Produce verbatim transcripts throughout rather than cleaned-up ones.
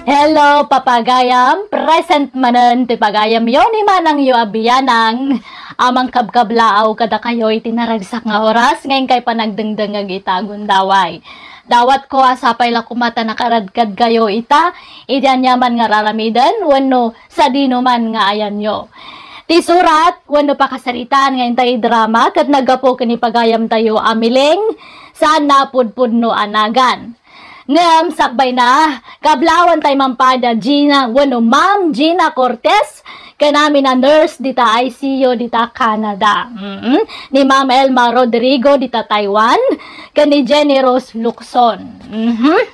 Hello, papagayam! Present manen ti pagayamyo ni manangyo a biyanang a mangkabkablaaw kadakayo iti naragsak nga oras nga inkay panagdengdengngeg ita a gundaway. Dawatko a sapay la koma ta nakaradkadkayo ita iti aniaman nga raramiden wenno sadinoman nga ayanyo. Ti surat wenno pakasaritaan nga intay idrama ket naggapu ken ni pagayamtayo a Miling, saan a pudpudno a nagan. Ngem sakbayna, kablaawan tay Ma'am Pada Gina wenno Ma'am Gina Cortez, ken amin a nurse dita I C U dita Canada. Mm. Ni Ma'am Elma Rodrigo dita Taiwan, ken ni Jenny Rose Lukson. Mhm.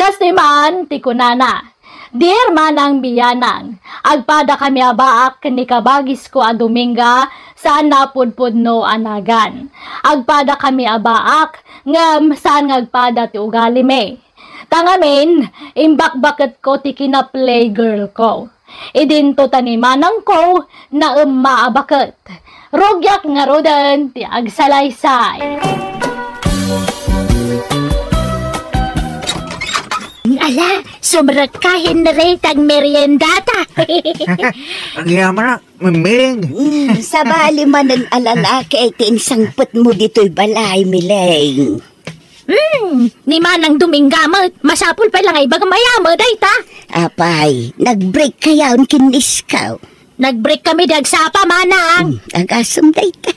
Kastoy man ti kunana, Dear Manang Biyanang, agpadakami a baak ken ni kabagisko a Dominga, saan a pudpudno a nagan. Agpadakami a baak, ngem saan nga agpada ti ugalimi. Ta ngamin, imbakbaketko ti kina-playgirlko. Idinto ta ni manangko, naemma a baket. Rugiak ngaruden ti agsalaysay. Ala, sumrekka, Henry, ta agmeriendata. Agyamanak, Miling. Mm, sabali manen a lalaki ti insangpetmo ditoy balay, Miling. Hmm, ni Manang Dominga met, masapul pay la nga ibagam aya met dayta. Apay, nag-break kayaon ken ni iskaw? Nag-break kami di agsapa, Manang. Hmm, agasem dayta.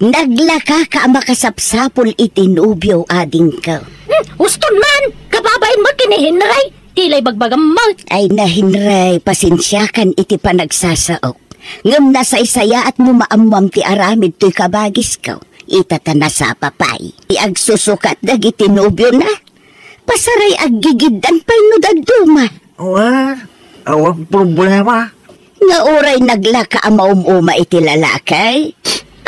Naglakaka a makasapsapul iti nobio, adingko. Hmm, uston man, kababain met ken ni Henry. Ti la ibagbagam met. Ay na, Henry, pasensiakan iti panagsasaok. Ngem nasaysayaat no maammoam ti aramid toy kabagisko. Ita ta nasapa pay. Ti agsusukat dagiti nobiona. Pasaray aggigiddan pay no dadduma. Wen, awan problema. Nga uray naglaka a maum-uma iti lalaki,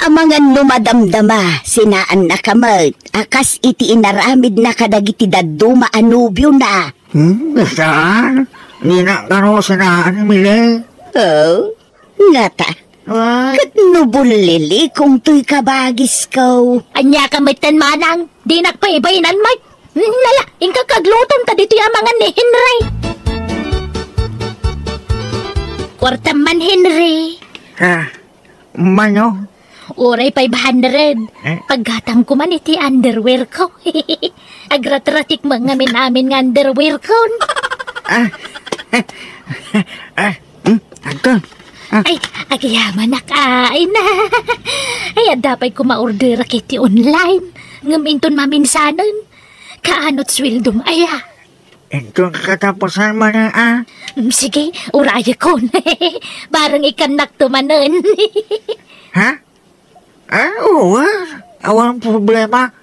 amangan no madamdama, sinaannaka met, a kas iti inaramidna kadagiti dadduma a nobiona. Hmm, saan? Dina kano sinaan, Miling? Oh, ngata. Ah. Ket no bullilikong toy kabagisko. Ania ka metten, Manang? Dinak pay ibainan met. Hmm, nala, inka kaglutom ta ditoy amangan ni Henry. Kuartam man, Henry. Ah, mano? Uray five hundred. Eh? Paggatangko man iti underwear ko. Agratratik man ngamin-amin nga underwear ko. Ah. Ah, hmm, agka. Ah. Ay, agyamanak, ay na. Ay, adda pay koma orderak iti online. Ngem inton maminsanen, kaanot sueldom aya? Inton katapusan man, ah. Mm, sige, urayekon. Bareng ikannakto manen. Ha? Ah, oo, ah. Awan problema.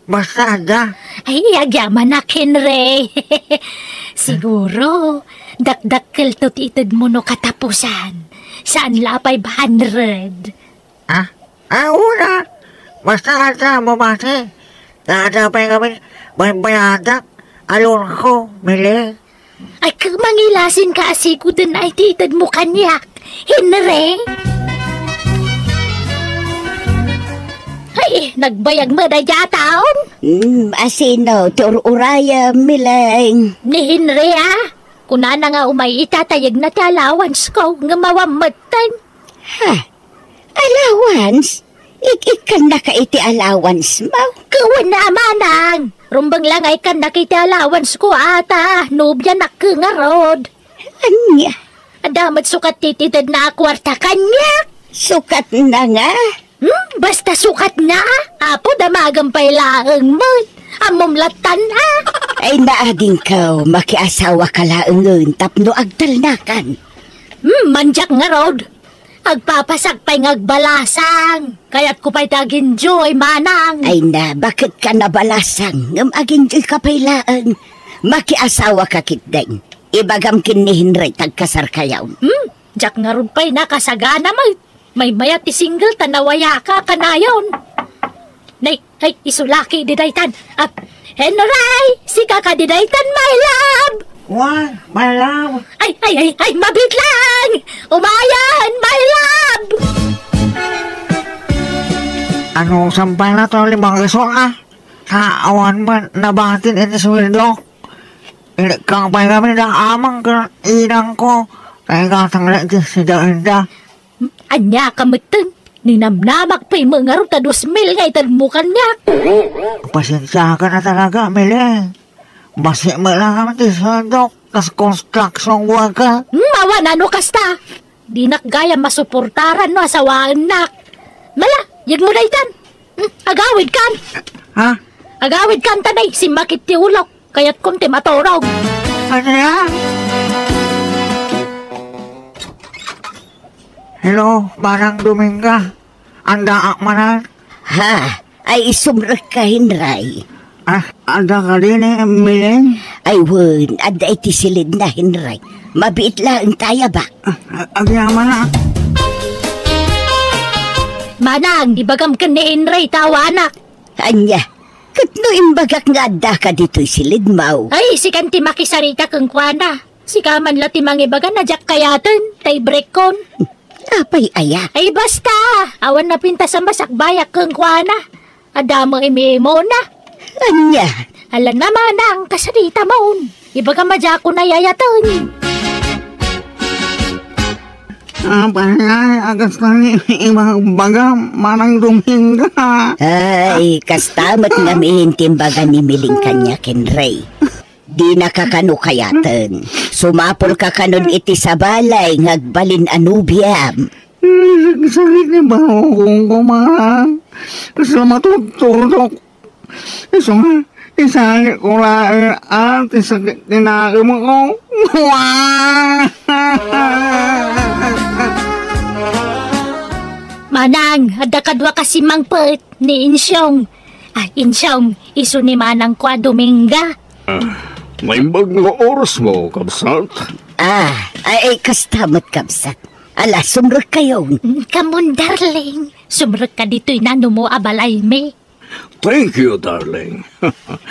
Basta adda. Ay, agyamanak, Henry. Siguro, dakdakkelto ti itedmo no katapusan. Saan la five hundred. Ah? Ah, una. Basta adda, mamati. Adda pay kami, baybayadak. Alon ko, Miling. Ay, ka-, mangilasin ka a sikoden ay ti itedmo kaniak, Henry? Ay, nagbayag met a diataon. Hmm, asino ti ur-urayem, Miling? Ni Henry, ah. Kunana nga umay ita ta yegna ti allowance ko, ngem awan metten. Ha? Allowance? Ik-ikkannaka iti allowance mo? Kawen a, Manang! Rumbeng la nga ikkannak iti allowance ko, ata. Nobianak ngarud. Ania? Adda met sukat ti itedna a kuarta kaniak. Sukatna nga? Hmm, basta sukatna. Apo, damagem pay laeng met. Ammom lattan, a? Ay, naadingko, makiasawaka laengen tapno agtalnakan. Hmm, mandiak ngarud. Agpapasak pay nga agbalasang. Kayatko pay ti aginjoy, Manang. Ay na, baket ka nabalasang? Ngem aginjoy ka pay laeng. Makiasawaka ketdin. Ibagam ken ni Henry ta agkasarkayo. Hmm, diak ngarud pay nakasagana met. Maymayat ti single ta nawayaka kanayon. Nay, Ay, isu la ketdi daytan. Ah, Henry, sika kadi daytan, my love? Wa, my love. Ay, ay, ay, ay, mabiit lang! Umayen, my love! Ano, sampay na to limang iso, ah? Sa awan man nabatin iti suweldo. Ilikkang pay kami da amang ken inangko, ta igatangna iti sidaenda. Ania ka metten? Ninamnamak pay met ngarud ta dos mil nga itedmo kaniak. Pasensiakan a talaga, Mileng. Bassit met la kami ti sueldok, kas construction worker. Hmm, awan a no kasta. Dinak gayam masuportaran no asawaennak. Mala, yegmo daytan. Hmm, agawidkan. Ha? Agawidkan ta nay, simmakit ti ulok. Kayatkon ti maturog. Ania? Hello, Manang Dominga. Addaak manen? Ha? Ay, sumrekka, Henry. Ah, adda kadi ni Mileng? Ay, wen, adda iti silidna, Henry. Mabiit laeng ta ayabak. Ah, agyamanak. Manang, ibagam ken ni Henry ta awanak. Ania? Ket no imbagak nga addaka ditoy silidmo? Ay, sikan ti makisarita kenkuana. Sika man la ti mangibaga a diak kayaten, ta ibrekkon. Apay aya? Ay, basta! Awan napintas a masakbayak kenkuana. Adda met imimuna. Ania? Ala na, Manang, kasaritamon. Ibagam a diakon ayayaten. Apay, ay, a kasta ni ibagbagam, Manang Dominga. Ay, kasta met ngamin ti imbaga ni Mileng kaniak, Henry. Dinaka kano kayaten. Sumapulka kanon iti sabali nga agbalin a nobiam. Sagsagik ni barukongko, Manang. Kasla matuturdok. Isu nga, isagikko laeng a ti sakit ti nakemko. Manang, adda kaduaka simmangpet ni Insyong. Ah, Insyong, isu ni manangko a Dominga. Ah, naimbag nga orasmo, kabsat? Ah, ay, ay, kasta met, kabsat. Ala, sumrekkayon. Mm, kamon, darling. Sumrekka ditoy nanumo a balaymi. Thank you, darling.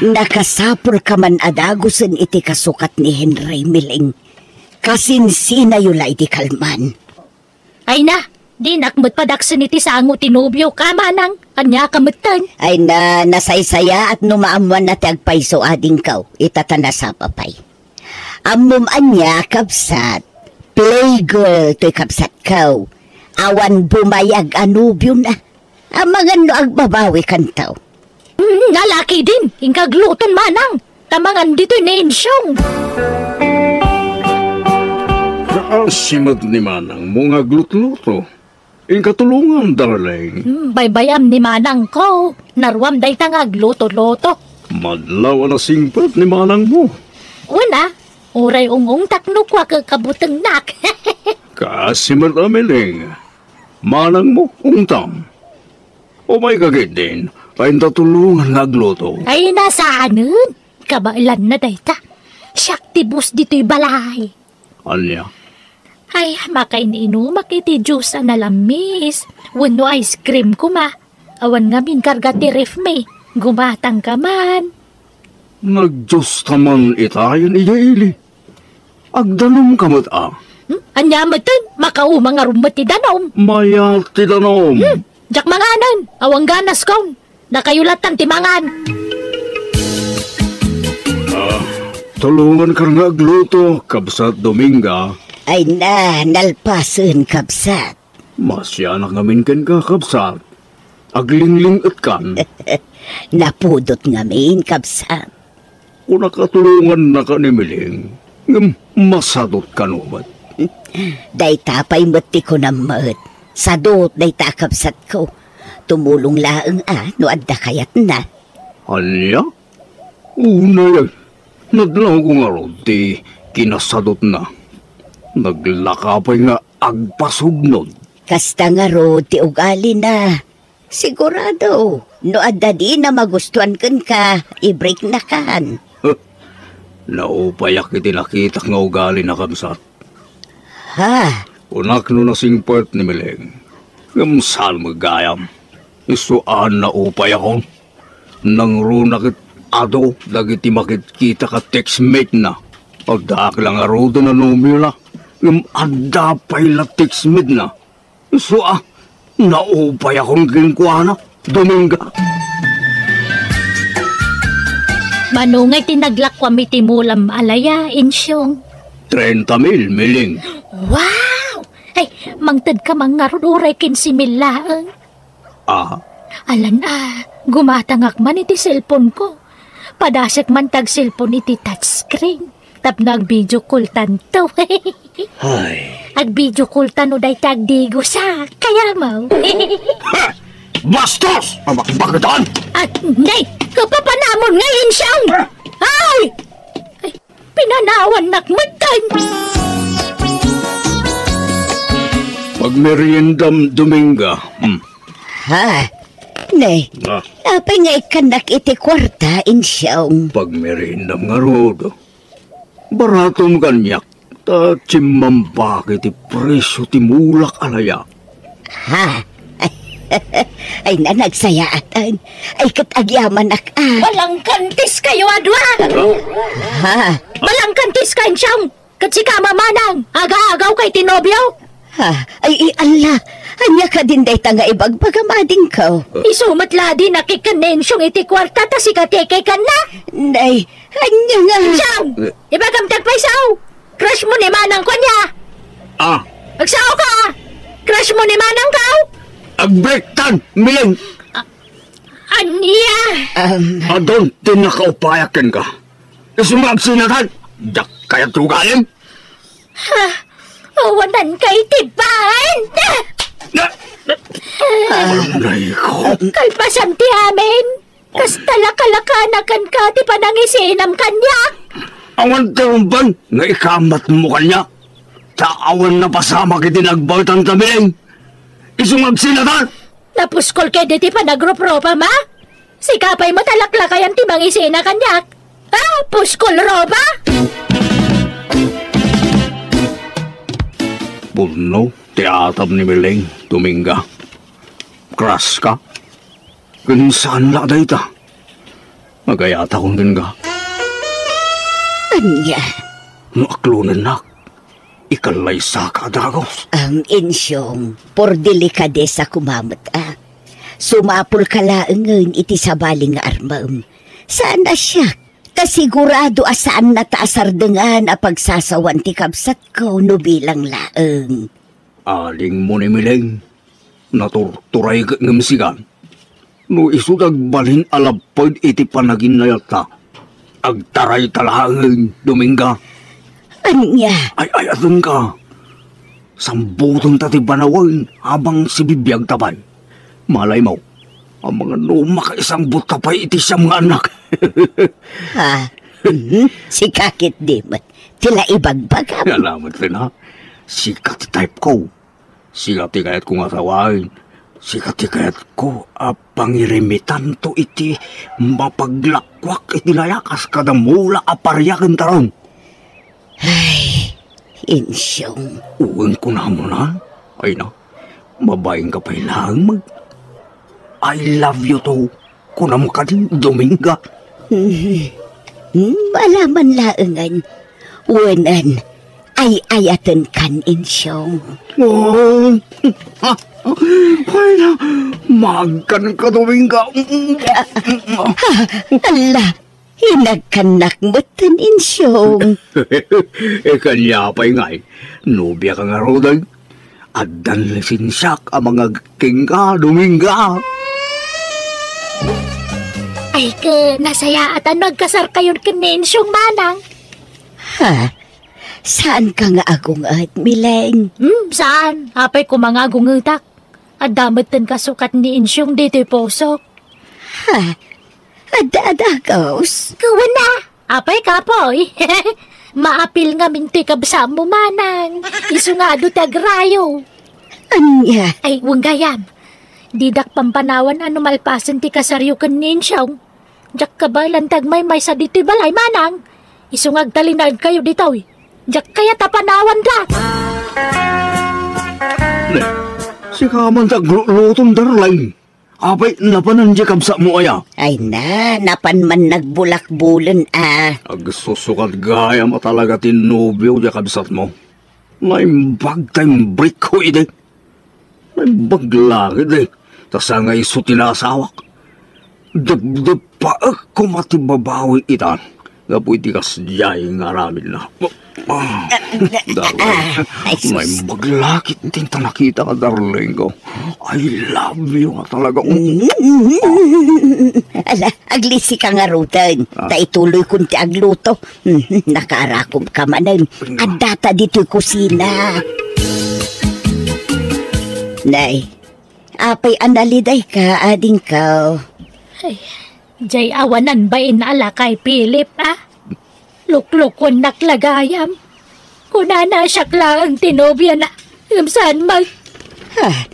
Nakasapulka man a dagusen iti kasukat ni Henry, Mileng. Kasinsinayo la idi kalman. Ay na, dinak met padaksen iti sango ti nobioka, Manang. Ania ka metten? Ay na, nasaysayaat no maammoanna ti agpayso adingko, ita ta nasapa pay. Ammom ania, kabsat? Playgirl toy kabsatko. Awan bumayag a nobiona. Amangan no agbabawikanto. Mm, nalaki din, inka agluton, Manang. Ta mangan ditoy ni Insyong. Kaasi met ni manangmo nga aglutluto. Inka tulongam, darling. Hmm, baybay-am ni manangko. Naruam dayta nga agluto-luto. Madlaw a nasingpet ni manangmo. Wen a, uray ung-ungtak no kua kakabutengnak. Kaasi met a, Mileng. Manangmo, ungtam. Umayka ketdin, ta inta tulongan nga agluto. Ay, na saanen. Kabaelanna dayta. Siak ti boss ditoy balay. Ania? Ay, makain-inumak iti juice a nalamis wenno ice cream koma. Awan ngamin karga ti ref mi. Gumatangka man. Nag-juice ta man itayen idiay ili. Agdanumka met a. Hmm? Ania metten? Makauma ngarud met ti danum. Mayat ti danum. Hmm. Diak manganen. Awan ganaskon. Dakayo latta ti mangan. Ah, tulonganka nga agluto, Kabsat Dominga. Ay na, nalpasen, Kabsat. Masianak ngamin kenka, Kabsat. Aglingling-etkan. Napudot ngamin, Kabsat. Kunak a tulongannaka ni Mileng, ngem masadot kano met. Dayta pay met ti kunam met. Sadot dayta a kabsatko. Tumulong laeng a no adda kayatna. Ania? Unay, nadlawko ngarud ti kinasadotna. Naglaka pay nga agpasugnod. Kasta ngarud ti ugalina. Sigurado, no adda dina magustuan kenka, ibreaknakan. Naupayak iti nakitak nga ugalina, kabsat. Ha? Kunak no nasingpet ni Mileng. Ngem saan met gayam. Isu a naupayakon. Nangruna ket adu dagiti makitkita a textmate-na. Addaak la ngaruden a nobiona. Ngem adda pay la textmate-na. Isu a, naupayakon kenkuana, Dominga. Mano ngay ti naglakuam iti mulam a laya, Insyong? Treinta mil, Miling. Wow! Ay, mangted ka man ngarud uray kinse mil laeng. Ah? Alan a, gumatangak man iti cellphone ko. Padasek man ti agcellphone iti touchscreen. Tapno ag-video call tanto. Ay. Ag-video call tano dayta agdigosak. Kayam. Ha! Bastos! Abakbaketan! At, nay, kapapanamon nga Insyong! Ah! Ay! Ay, pinanawannak metten. Pagmeriendam, Dominga. Hmm. Ha? Nay, Ah. apay nga ikkannak iti kuarta, Insyong? Pagmeriendam ngarud. Baratom kaniak, ta chimmambak iti presio ti mulak a laya. Ha? Ay, na, nagsayaatan. Ay, ket agyamanak a. Balangkantis kayo a dua! Ha? Balangkantis ka, Insyong! Ket sika, Manang, aga-agaw kay ti nobio? Ha? Ay, i-, alla! Ania kadin dayta nga ibagbagam, adingko? Isu met la a dinak ikkan ni Insyong iti kuarta ta sika ti ikkanna? Nay, ania nga? Insyong! Ibagam ti agpayso! Crush mo ni Manangko ania? Ah. Agsao ka! Crush mo ni Manangko? Agbrektan, Miling! Ania? Um, Adun ti nakaupaya kenka. Isu nga agsinatan, diak kayat ugalim. Ha? Awanan kay ti baen! Na, na, Aray ko. Kalpasan ti amin, kasta la kalakanakan ka ti panangisinam kaniak. Awan ti umban nga ikamatmo kaniak. Ta awan napasamak iti nagbaetan ta, Miling. Isu nga agsinatan. Napuskol kadi ti panagruprupam, a? Sika pay met a laklakayan ti mangisina kaniak. Ah, puskol rupa! Pudno ti atam ni Miling, Dominga. Crush ka? Ken saan la dayta? Agayatakon kenka. Ania? No aklonennak, ikalaysaka a dagus. Am, Insyong, por delikadesa koma met a. Sumapulka laengen iti sabali nga armem. Saan a siak, ta sigurado a saannata a sardengan a pagsasawan ti kabsatko no bilang laeng. Adingmo ni Miling, naturturay ket ngem sikan. No isu ti agbalin a lapped iti panaginayatta, agtarayta laengen, Dominga. Ania? Ay-ayatenka. Sambutenta ti panawen a bang sibibiagta pay. Malaymo, amangan no makaisambutta pay iti siam nga annak. Ha? Mhm. Sika ketdi met ti la ibagbagam. Salamat, Rina. Sika ti type ko. Sika ti kayatko nga asawaen. Sika ti kayatko a pangirimitanto iti mapaglakuak iti laya kas kada mula a paria ken tarong. Ay, Insyong. Wen kunamuna, ay na, mabainka pay laeng mag-, "I love you too." Kunam kadi, Dominga? Hmm, hmm, alaman laengen. Wen, ay-ayatenkan, Insyong. Oh. Ay na, maagkanka, Dominga. Ha, ala, inagkannak metten, Insyong. E, kaniak pay ngay, nobiaka ngaruden. Addan lisensiak a mangagkingka, Dominga. Ay, ket nasayaat a no agkasarkayon ken ni Insyong, Manang. Ha? Saanka nga agunget, Miling? Hmm, saan? Apay koma nga agungetak. Adda metten kasukat ni Insyong ditoy pusok. Ha? Adda a dagus? Kuana. Apay, kapoy? Maapil ngamin ti kabsatmo, Manang. Isu nga adu ti agrayo. Ania? Ay, wen gayam. Didak pampanawan a no malpasen ti kasaryo ken ni Insyong, diak kabaelan ti agmaymaysa ditoy balay, Manang. Isu nga agtalinaedkayo ditoy, diak kayat a panawanda. Ne, sika man ti agluloton, Darling. Apay, napanen diay kabsatmo aya? Ay na, napan man nagbulakbulen a. Agsusukat gayam a talaga ti nobio diay kabsatmo. Naimbag ta imbrekko idi. Naimbag la idi. Ta saan nga isu ti naasawak. Depdep Paek koma ti babawi ita, gapu iti kasdiay nga aramidna. Ah, darling, ay, sus. Naimbag la ketdi ti nakita nga darling ko. I love you nga talaga. Ala, aglisi ka ngaruden. Ah. Ta ituloy kon ti agluto. Nakaarakobka manen. Addata ditoy kusina. Nay, apay a naliday ka, adingko? Ay, jay awanan bain a lakay, Philip, a? Luklukuennak la gayam. Kunana a siak laeng ti nobiana, ngem saan met. Ha?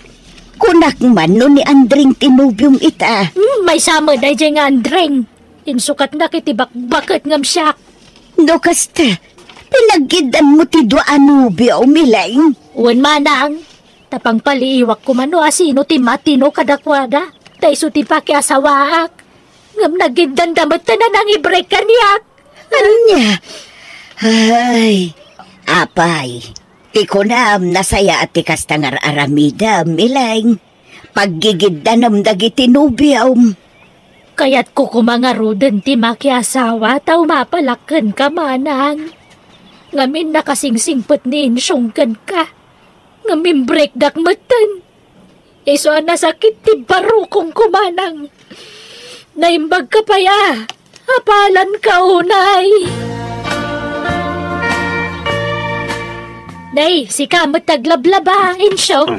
Kunak man no ni Andring ti nobiom ita. Hmm, maysa met dayjay nga Andring. Insukatnak iti bakbaket ngem siak. No kasta, pinaggiddanmo ti dua a nobio, Mileng? Wen, manang. Ta pangpaliiwak koma no asino ti matino kadakuada, ta isu ti pakiasawaak. Ngem naggiddanda met ta nanangibreak kaniak. Ania? Ay, apay, ti kunam, nasayaat ti kasta nga ar-aramidem, Mileng. Paggigiddanem dagiti nobiom. Kayatko koma ngaruden ti makiasawa ta umapalak kenka, manang. Ngamin, nakasingsingpet ni Insyong kenka. Ngem imbreakdak metten. Isu a nasakit ti barukongko, manang. Naimbagka pay a apalanka unay. Nay, sika met aglablaba, Insyong.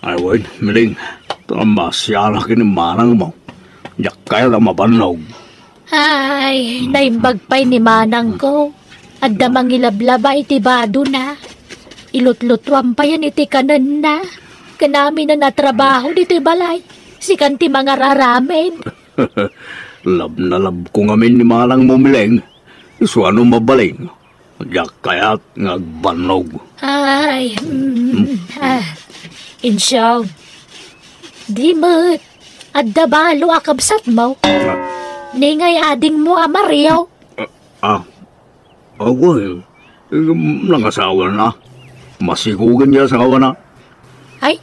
Ay, wen, Mileng, ta masiara ken ni manangmo. Diak kayat a mabannog. Ay, naimbag pay ni manangko. Adda mangilablaba iti badona. Ilutlutuan payen iti kanenna. Ken aminen a trabaho ditoy balay. Sikan ti mangar-aramid. Love na love ko ngamin ni manangmo, Mileng. Isu a no mabalin, diak kayat nga agbannog. Ay, mm, ah, Insyong. Di met, adda balo a kabsatmo. Ah. Ni ngay adingmo a Mario. Ah, ah. Awan, nangasawa na. Masigogan ti asawana. Ay,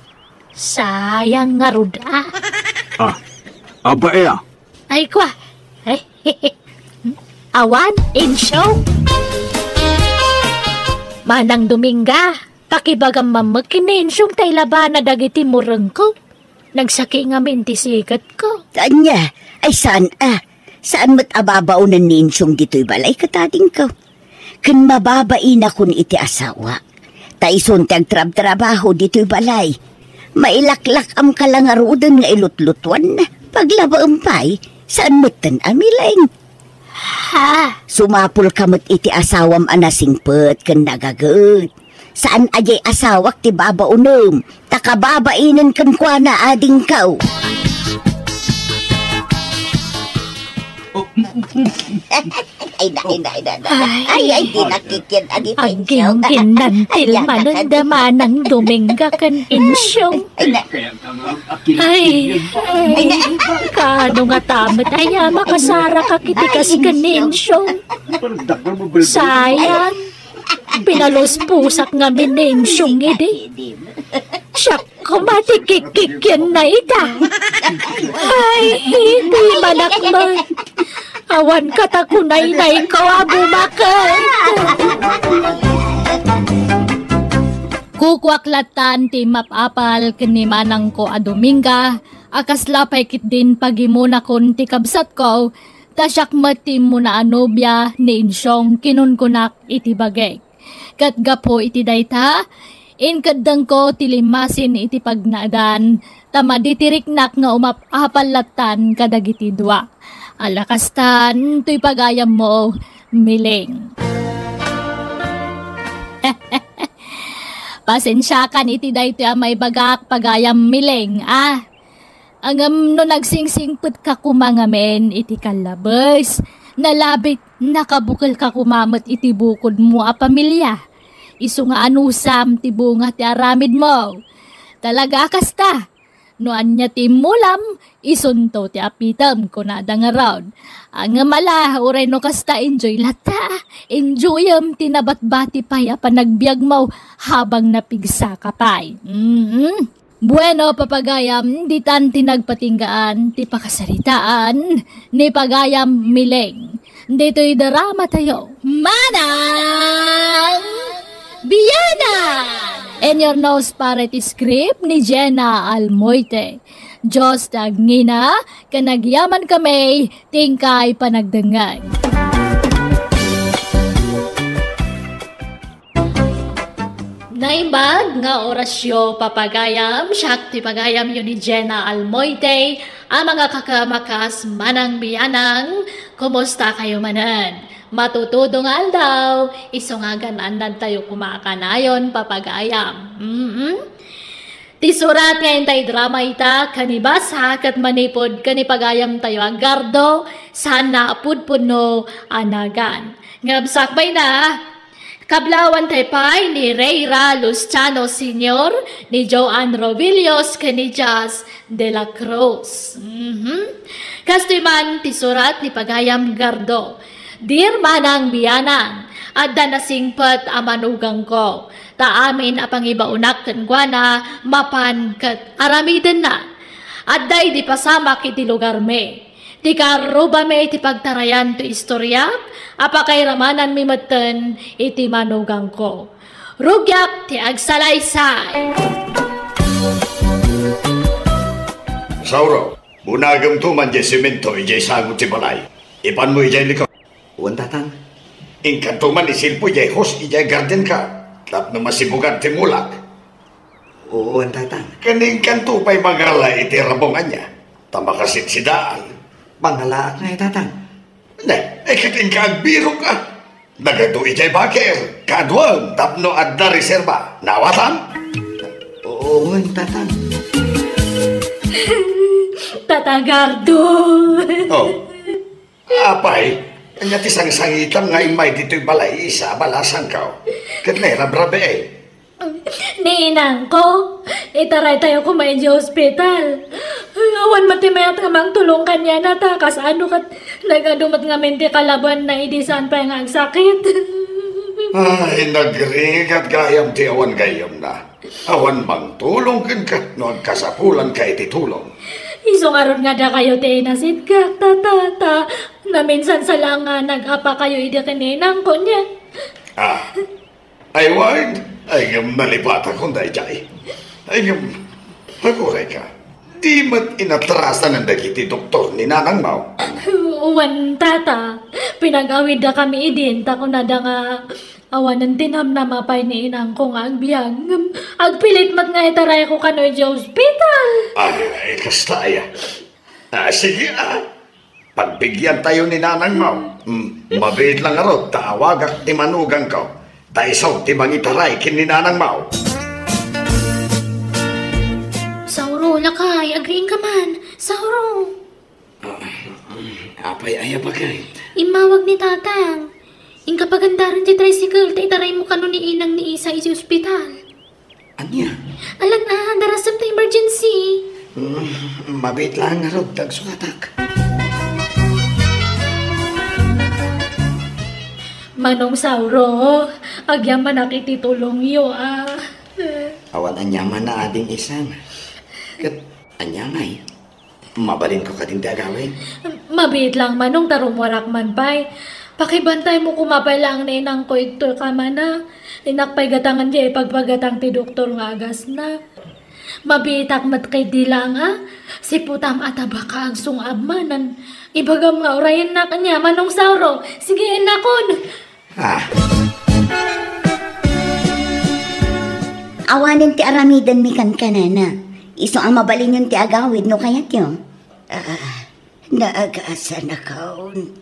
sayang ngarud a. Ah, aba, iya. Ay, kwa. Ay, awan, Insyong. Manang Dominga, pakibagam man met ken ni Insyong ta ilabana dagiti murengko. Nagsaki ngamin ti siketko. Ania? Ay, saan a? Saan met a babaonen ni Insyong ditoy balay ket adingko? Ken mababainakon iti asawak. Ta isun ti agtrabtrabaho ditoy balay. Mailaklak-amka la ngaruden nga ilutlutuanna. Paglabaem pay, saan metten a Mileng. Ha? Sumapulka met iti asawam a nasingpet ken nagaged. Saan a diay asawak ti babaonem, ta kababainen kenkuana, adingko. Ay, na, ay, na, ay, na, na. Ay, ay, di nakikit, adi pa, Insyong. Aggingginnantil manen da Manang Dominga ken Insyong. Ay, na. Ay, ay, na. Kaano ngata met aya a makasaraka iti kas ken ni Insyong? Sayang. Pinaluspusak ngamin ni Insyong idi. Siak koma ti kikkikienna ita. Ay, di manak met. Awan kata kunaynay ko a bumaket. Kukuak lattan ti map-apal ken ni manangko a Dominga, a kasla pay ketdin pagimonakon ti kabsatko, ta siak met ti immuna a nobia ni Insyong kinunkunak iti bagik. Ket gapu iti dayta, inkeddengko ti limmasin iti pagnaedan, ta maditiriknak nga umap-apal lattan kadagiti dua. Ala kastan, toy pagayammo, Mileng. Pasensiakan iti daytoy a maibagak, pagayam Mileng, a. Ngem no nagsingsingpetka koma ngamin iti kallabes, nalabit, nakabukelka koma met iti bukodmo a pamilia. Isu nga anusam ti bunga ti aramidmo. Talaga a kasta. No ania ti immulam, isunto ti apitem, kunada ngarud. Ngem ala, uray no kasta, enjoy latta. Enjoyem ti nabatbati pay a panagbiagmo habang napigsaka pay. Mm. Bueno, papagayam, ditan ti nagpatinggaan ti pakasaritaan ni Pagayam Miling. Ditoy drama tayo. Manang Biana! And your nose para ti script ni Jenna Almoite. Diyos ti agngina, ken agyaman kami, ti inkay panagdengngeg. Naimbag nga orasyo, papagayam, siak ti pagayamyo ni Jenna Almoite, a mga kakamakas, Manang Bianang, kumusta kayo manen? Matutudo nga aldaw, isu nga agan-annad tayo kumakanayon, papagayam. Mm-mm. Ti surat nga intay drama ita, ken ibasa ket manipud ken ni pagayam tayo a Gardo, saan a pudpudno a nagan. Ngem sakbay na, kablawan tay pay ni Reyra Luciano Senior, ni Joanne Robillos, ken ni Jazz de la Cruz. Mhm. Kastoy man ti surat ni pagayam Gardo. Dear Manang Bianang, adda nasingpet a manugangko, ta amin a pangibaonak kenkuana mapan ket aramidenna. Adda idi pasamak iti lugarmi. Ti karrubami ti pagtarayan ti istoriak a pakairamananmi metten iti manugangko. Rugiak ti agsalaysay. Sauro, bunagemto man diay semento idiay sango ti balay. Ipanmo idiay likod. Wen, Tatang. Inkanto man isilpo idiay hose idiay gardenka tapno masibugan ti mulak. Wen, Tatang. Ken inkanto pay mangala iti rabong ania, ta makasitsidaay. Mangalaak ngay, Tatang. Ne, e ket inka agbirok a. Nagadu idiay baker, kaduan tapno adda reserba. Naawatan? Wen, Tatang. Tata Gardo. Oh. Apay, ania ti sangsangitam nga immay ditoy balay, isa a balasangko? Ket nagrabrabiay. Ni inangko, itaraytayo koma idiay ospital. Awan met ti mayat nga mangtulong kaniana ta kasano ket nagadu met ngamin ti kalabanna idi saan pay nga agsakit. Ay, nagrigat gayam ti awan gayyemna. Awan mangtulong kenka no agkasapulanka iti tulong. Isu ngarud nga dakayo ti inasitkak, Tata, ta naminsan sa la nga nag-apakayo idi ken ni inangko nia. Ah. Ay, wen. Ay, ngem nalipatakon daydiay. Ay, ngem, agurayka. Di met inatrasan dagiti doktor ni nanangmo? Wen, Tata. Pinag-awiddakami idin, ta kunada nga awanen ti namnama pay ni inangko nga agbiag. Ngem agpilit met nga itarayko kano idiay ospital. Ay, kasta aya. Ah, sige, ah. Pagbigiantayo ni nanangmo. Mm, mabiit lang ngarud ta awagak ti manugangko. Ta isu ti mangitaray ken ni nanangmo. Sauro, lakay, agriingka man. Sauro. Apay aya, bagay? Immawag ni Tatang. Inka pagandaren ti tricycle ta itaraymo kano ni inang ni Isa iti ospital. Ania? Alan a, darasem ta emergency. Mm, mabiit lang ngarud ta agsukatak. Manong Sauro, agyamanak iti tulongyo, a. Awan aniamanna, ading Isang. Ket ania ngay? Mabalinko kadin ti agawid? Mabiit lang, Manong, ta rummuarak man pay. Pakibantaymo koma pay laeng ni inangko igtoy kamana. Innak pay gatangen diay ipagpagatang ti doktor nga agasna. Mabiitak met ketdi laeng a. Siputam a tabaka agsungab manen. Ibagam nga urayennak nia, Manong Sauro. Sige, innakon. Ah. Awanen ti aramidenmi kenkuana. Isu a mabalinyon ti agawid no kayatyo. Ah, naagasanakon.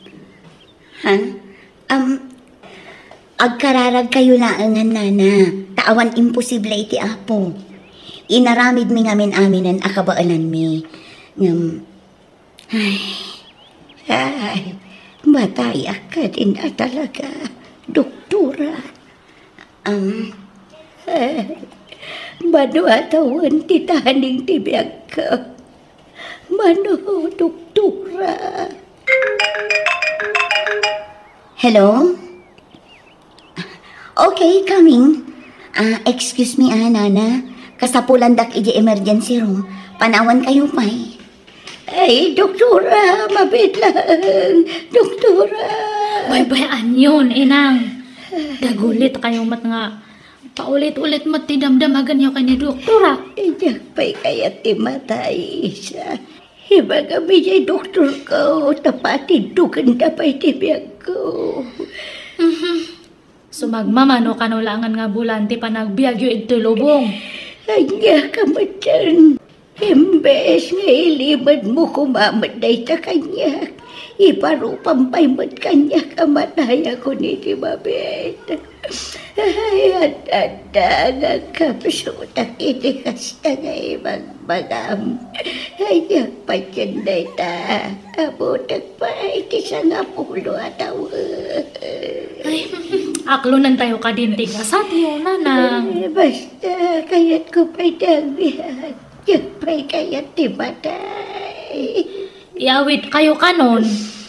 Ha? Am, agkararagkayo laengen, Nana. Ta awan imposible iti Apo. Inaramidmi ngamin-aminen a kabaelanmi. Ngem, Ay, ay, matayak kadin a talaga, doktora. Am, ay, mano a tawen ti taning ti biagko? Mano, doktora? Hello? Okay, coming. Ah, excuse me, ah, Nana. Kasapulandak iti emergency room, panawankayo pay. Ay, doktora, mabiit laeng, doktora. Baybay-an yon, inang. Dagulit kayo met nga paulit-ulit met ti damdamaganyo ken ni doktora. Diak pay kayat ti matay, Isa. Ibagam idiay doktorko, ta patidogenda pay ti biagko. Mhm. Sumagmamano kano laengen nga bulan ti panagbiagyo idtoy lubong. Ania ka met dayta? Imbes nga ilimedmo koma met dayta kaniak, iparupam pay met kaniak a matayakon iti mabiit. Ay, adda nga agkapsutak iti kasta nga ibagbagam. Ay, diak patien dayta. Abutek pay ti sangapulo a tawen. Ay, aklonentayo kadin ti gasatyo, nanang. Eh, basta, kayatko pay ti agbiag. Diak pay kayat ti matay. Iawidkayo kanon.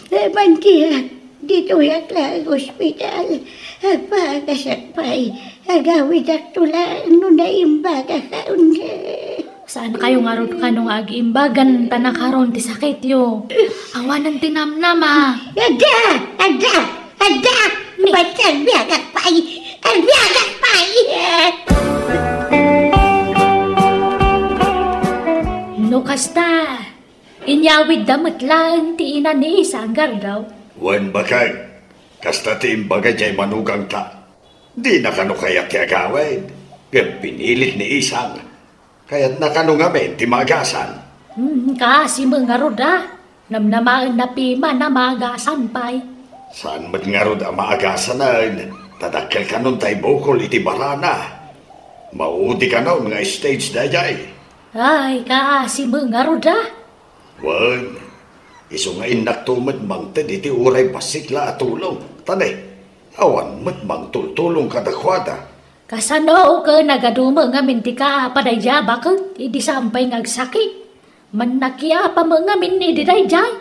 Eh, mantiak, ditoyak laeng ospital. Agpaagasak pay. Agawidakto laeng no naimbagak a unay. Saankayo ngarud kano nga ag-imbagan ta nakaron ti sakityo? Awanen ti namnama. Adda! Adda! Adda! Ni- Ba't agbiagak pay? Agbiagak pay! No kasta, inyawidda met laeng ti ina ni Isang, Gardaw. Wen, bakay, kasta ti imbaga jay manugangta. Dina kano kayat ti agawid, ngem pinilit ni Isang. Kayatna kano ngamin ti maagasan? Hmm, kaasi met ngarud a. Namnamaenna piman a maagasan pay. Saan met ngarud a maagasanen, ta dakkel kanon tay bukol iti barana. Maudi kanon nga stage daydiay. Ay, kaasi met ngarud a. Wen, isu nga innakto met mangted iti uray bassit la a tulong. Ta ne, awan met mangtultulong kadakuada. Kasano ket nagadu met ngamin ti kaapa daydiay a baket idi saan pay nga agsakit? Mannakiapa met ngamin idi daydiay?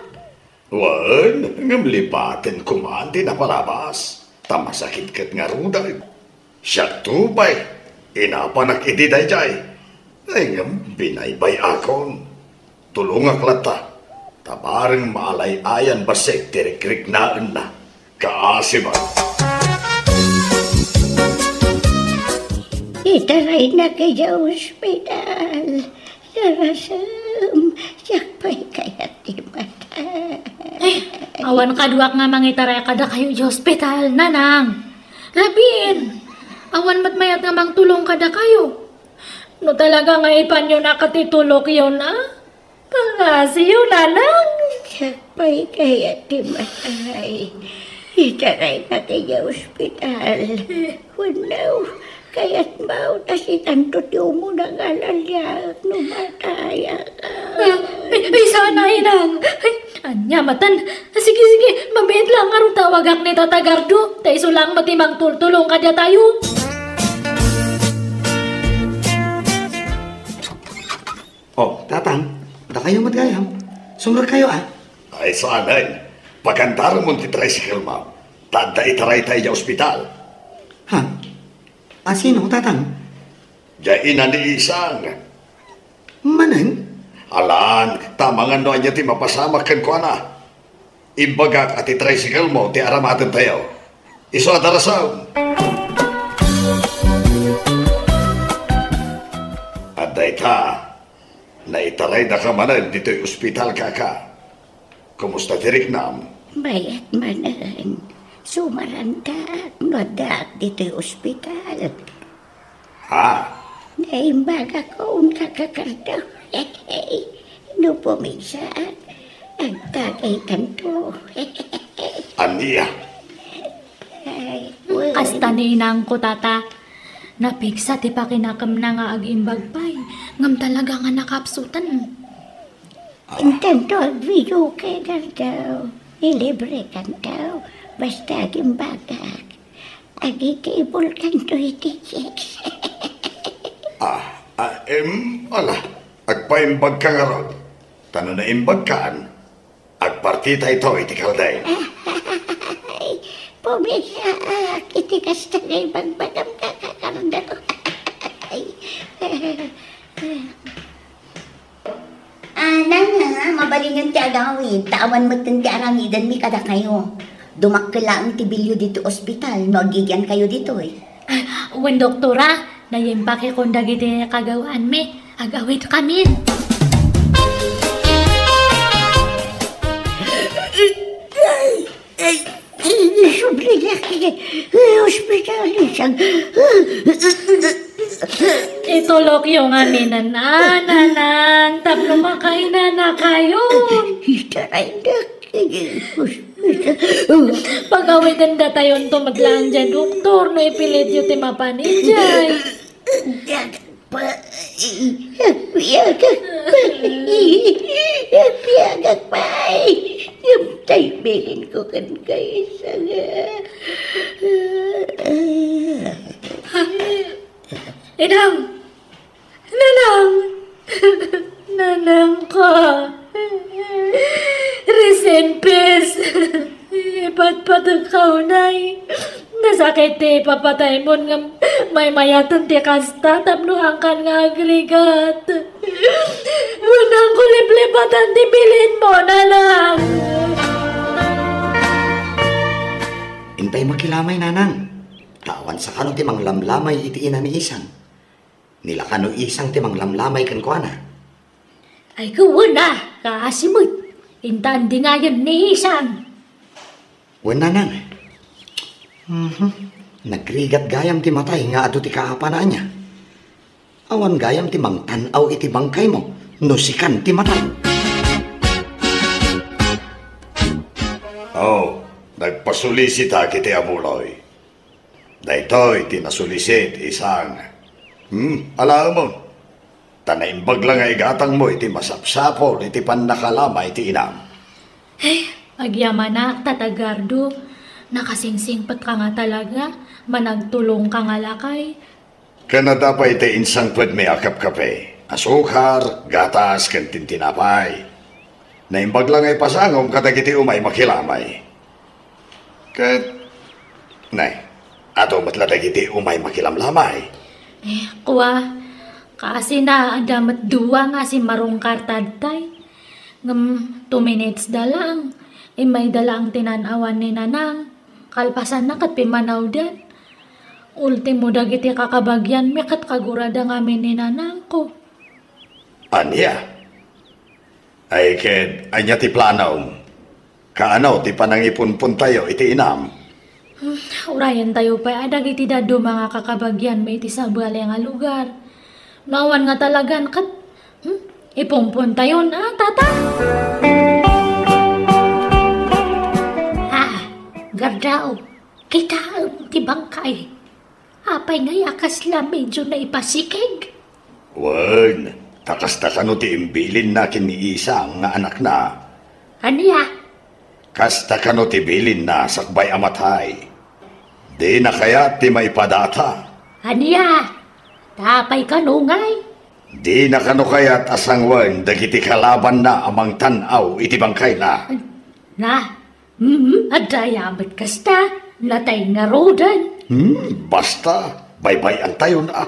Wen, ngem lipaten koma ti napalabas, ta masakit ket ngaruden. Siakto pay, inapanak idi daydiay. Ay, ngem binaybay-akon. Tulongak latta, ta bareng maalay-ayan bassit ti rikriknaenna. Kaasi met. Itaraynak idiay ospital. Narasem, siak pay kayat ti matay. Eh, awan kaduak nga mangitaray kadakayo idiay ospital, nanang. Rabiin, awan met mayat nga mangtulong kadakayo. No talaga nga ipanyo na ket ti tulokyo na, pangasiyo, nanang. Siak pay kayat ti matay. Itaraynak idiay ospital. Wenno, kayatmo ta sikanto ti umuna nga laliak no matayak. Ah, ay, ay, sana, inang. Ay, ania maten? Sige, sige, mabiit lang ngarud tawagak ni Tata Gardo. Ta isu lang met ti mangtultulong kadatayo. Oh, Tatang, dakayo met gayam. Sumrekkayo, a. Ay, saanen. Pagandaremon ti tricycle-mo. Ta adda itarayta idiay ospital. Ha? A, sino, Tatang? Diay ina ni Isang. Manen? Alan, ta amangan no ania ti mapasamak kenkuana. Imbagak a ti tricycle-mo ti aramatentayo. Isu a darasem. Adda ita, naitaraydaka manen ditoy ospital, kaka. Kumusta ti riknam? Mayat manen. Sumarantak no addaak ditoy ospital. Ha? Naimbagakon, kaka Gardo. No pumigsaak, agtagaykanto. Ania? Ay, wen. Kasta ni inangko, Tata. Napigsa ti pakinakemna nga agimbag pay, ngem talaga nga nakapsuten. Ah. Intanto agvideoke, Gardo. Ilibrekanto. Basta agimbagak. Agitibulkanto iti chicks. Ah, ah, em, ala, agpaimbagka ngarud. Ta no naimbagkan, agpartitayto iti kalding. Ay, pumigsaak iti kasta nga ibagbagam, kaka Gardo. Ay. Ah, nana, mabalinyon ti agawid, ta awan metten ti aramidenmi kadakayo. Dumakkel laeng ti bilio ditoy ospital no agigiankayo ditoy. Ah, wen, doktora, naimbakon dagiti kagawaanmi. Agawidkamin. Ay, ay, ay, subli laki. Ay, ospital, isang. Itulokyo ngamin, a, nanang, tapno makainanakayon. Itaray na. Pagawiden datayonto met laeng diay doktor no ipilityo ti mapan idiay. Agpay, agpay, agpay, agpay, agpay. Ngem tay bilinko kenka, isang. Inang! Nanang! Nanangko! Rest in peace! Ipatpatekka unay. Nasakit ti ipapataymo ngem maymayaten ti kasta tapno haankan nga agrigat. Wen, haanko liplipatan ti bilinmo, nanang! Intay makilamay, nanang. Ta awan sakano ti manglamlamay iti ina ni Isang. Ni la kano Isang ti manglamlamay kenkuana. Ay, ket wen a, kaasi met. Intan di ngayen ni Isang. Wen, nanang. Mhm. Nagrigat gayam ti matay nga adu ti kaapana ania. Awan gayam ti mangtan-aw iti bangkaymo no sikan ti matay. Oh, nagpasulisita iti abuloy. Daytoy ti nasulisit, Isang. Hmm, alaemon. Ta naimbag la nga igatangmo iti masapsapul iti pannakalamay ti inam. Eh, agyamanak, Tata Gardo. Nakasingsingpetka nga talaga. Managtulongka nga lakay. Ken adda pay ti insangpetmi a kapkape, asukar, gatas, ken tintinapay. Naimbag la nga ipasangom kadagiti umay makilamay. Ket, nay, adu met la dagiti umay makilamlamay. Eh, kua, kaasina, adda met dua nga simmarungkar tattay. Ngem two minutes da lang. Immayda lang tinan-awan ni Nanang. Kalpasanna ket pimmanawdan. Ultimo dagiti kakabagianmi ket kagurada ngamin ni Nanangko. Ania? Ay ket, ania ti planom? Kaano ti panangipunpontayo iti inam? Hmm, urayentayo pay a dagiti dadduma nga kakabagianmi iti sabali nga lugar. No awan nga talagan ket, hmm, ipunpontayon a, Tata? Ah, Gardaw, kitaem ti bangkay. Apay ngay a kasla medyo naipasikeg? Wen, ta kasta kano ti imbilinna ken ni Isang nga anakna? Ania? Kasta kano ti bilinna sakbay a matay. Dina kayat ti maipadata. Ania? Apay kano ngay? Dina kano kayat a sanguen dagiti kalabanna a mangtan-aw iti bangkayna? Na, mm, adda aya met kasta, natay ngaruden. Hmm, basta, baybay-antayon a.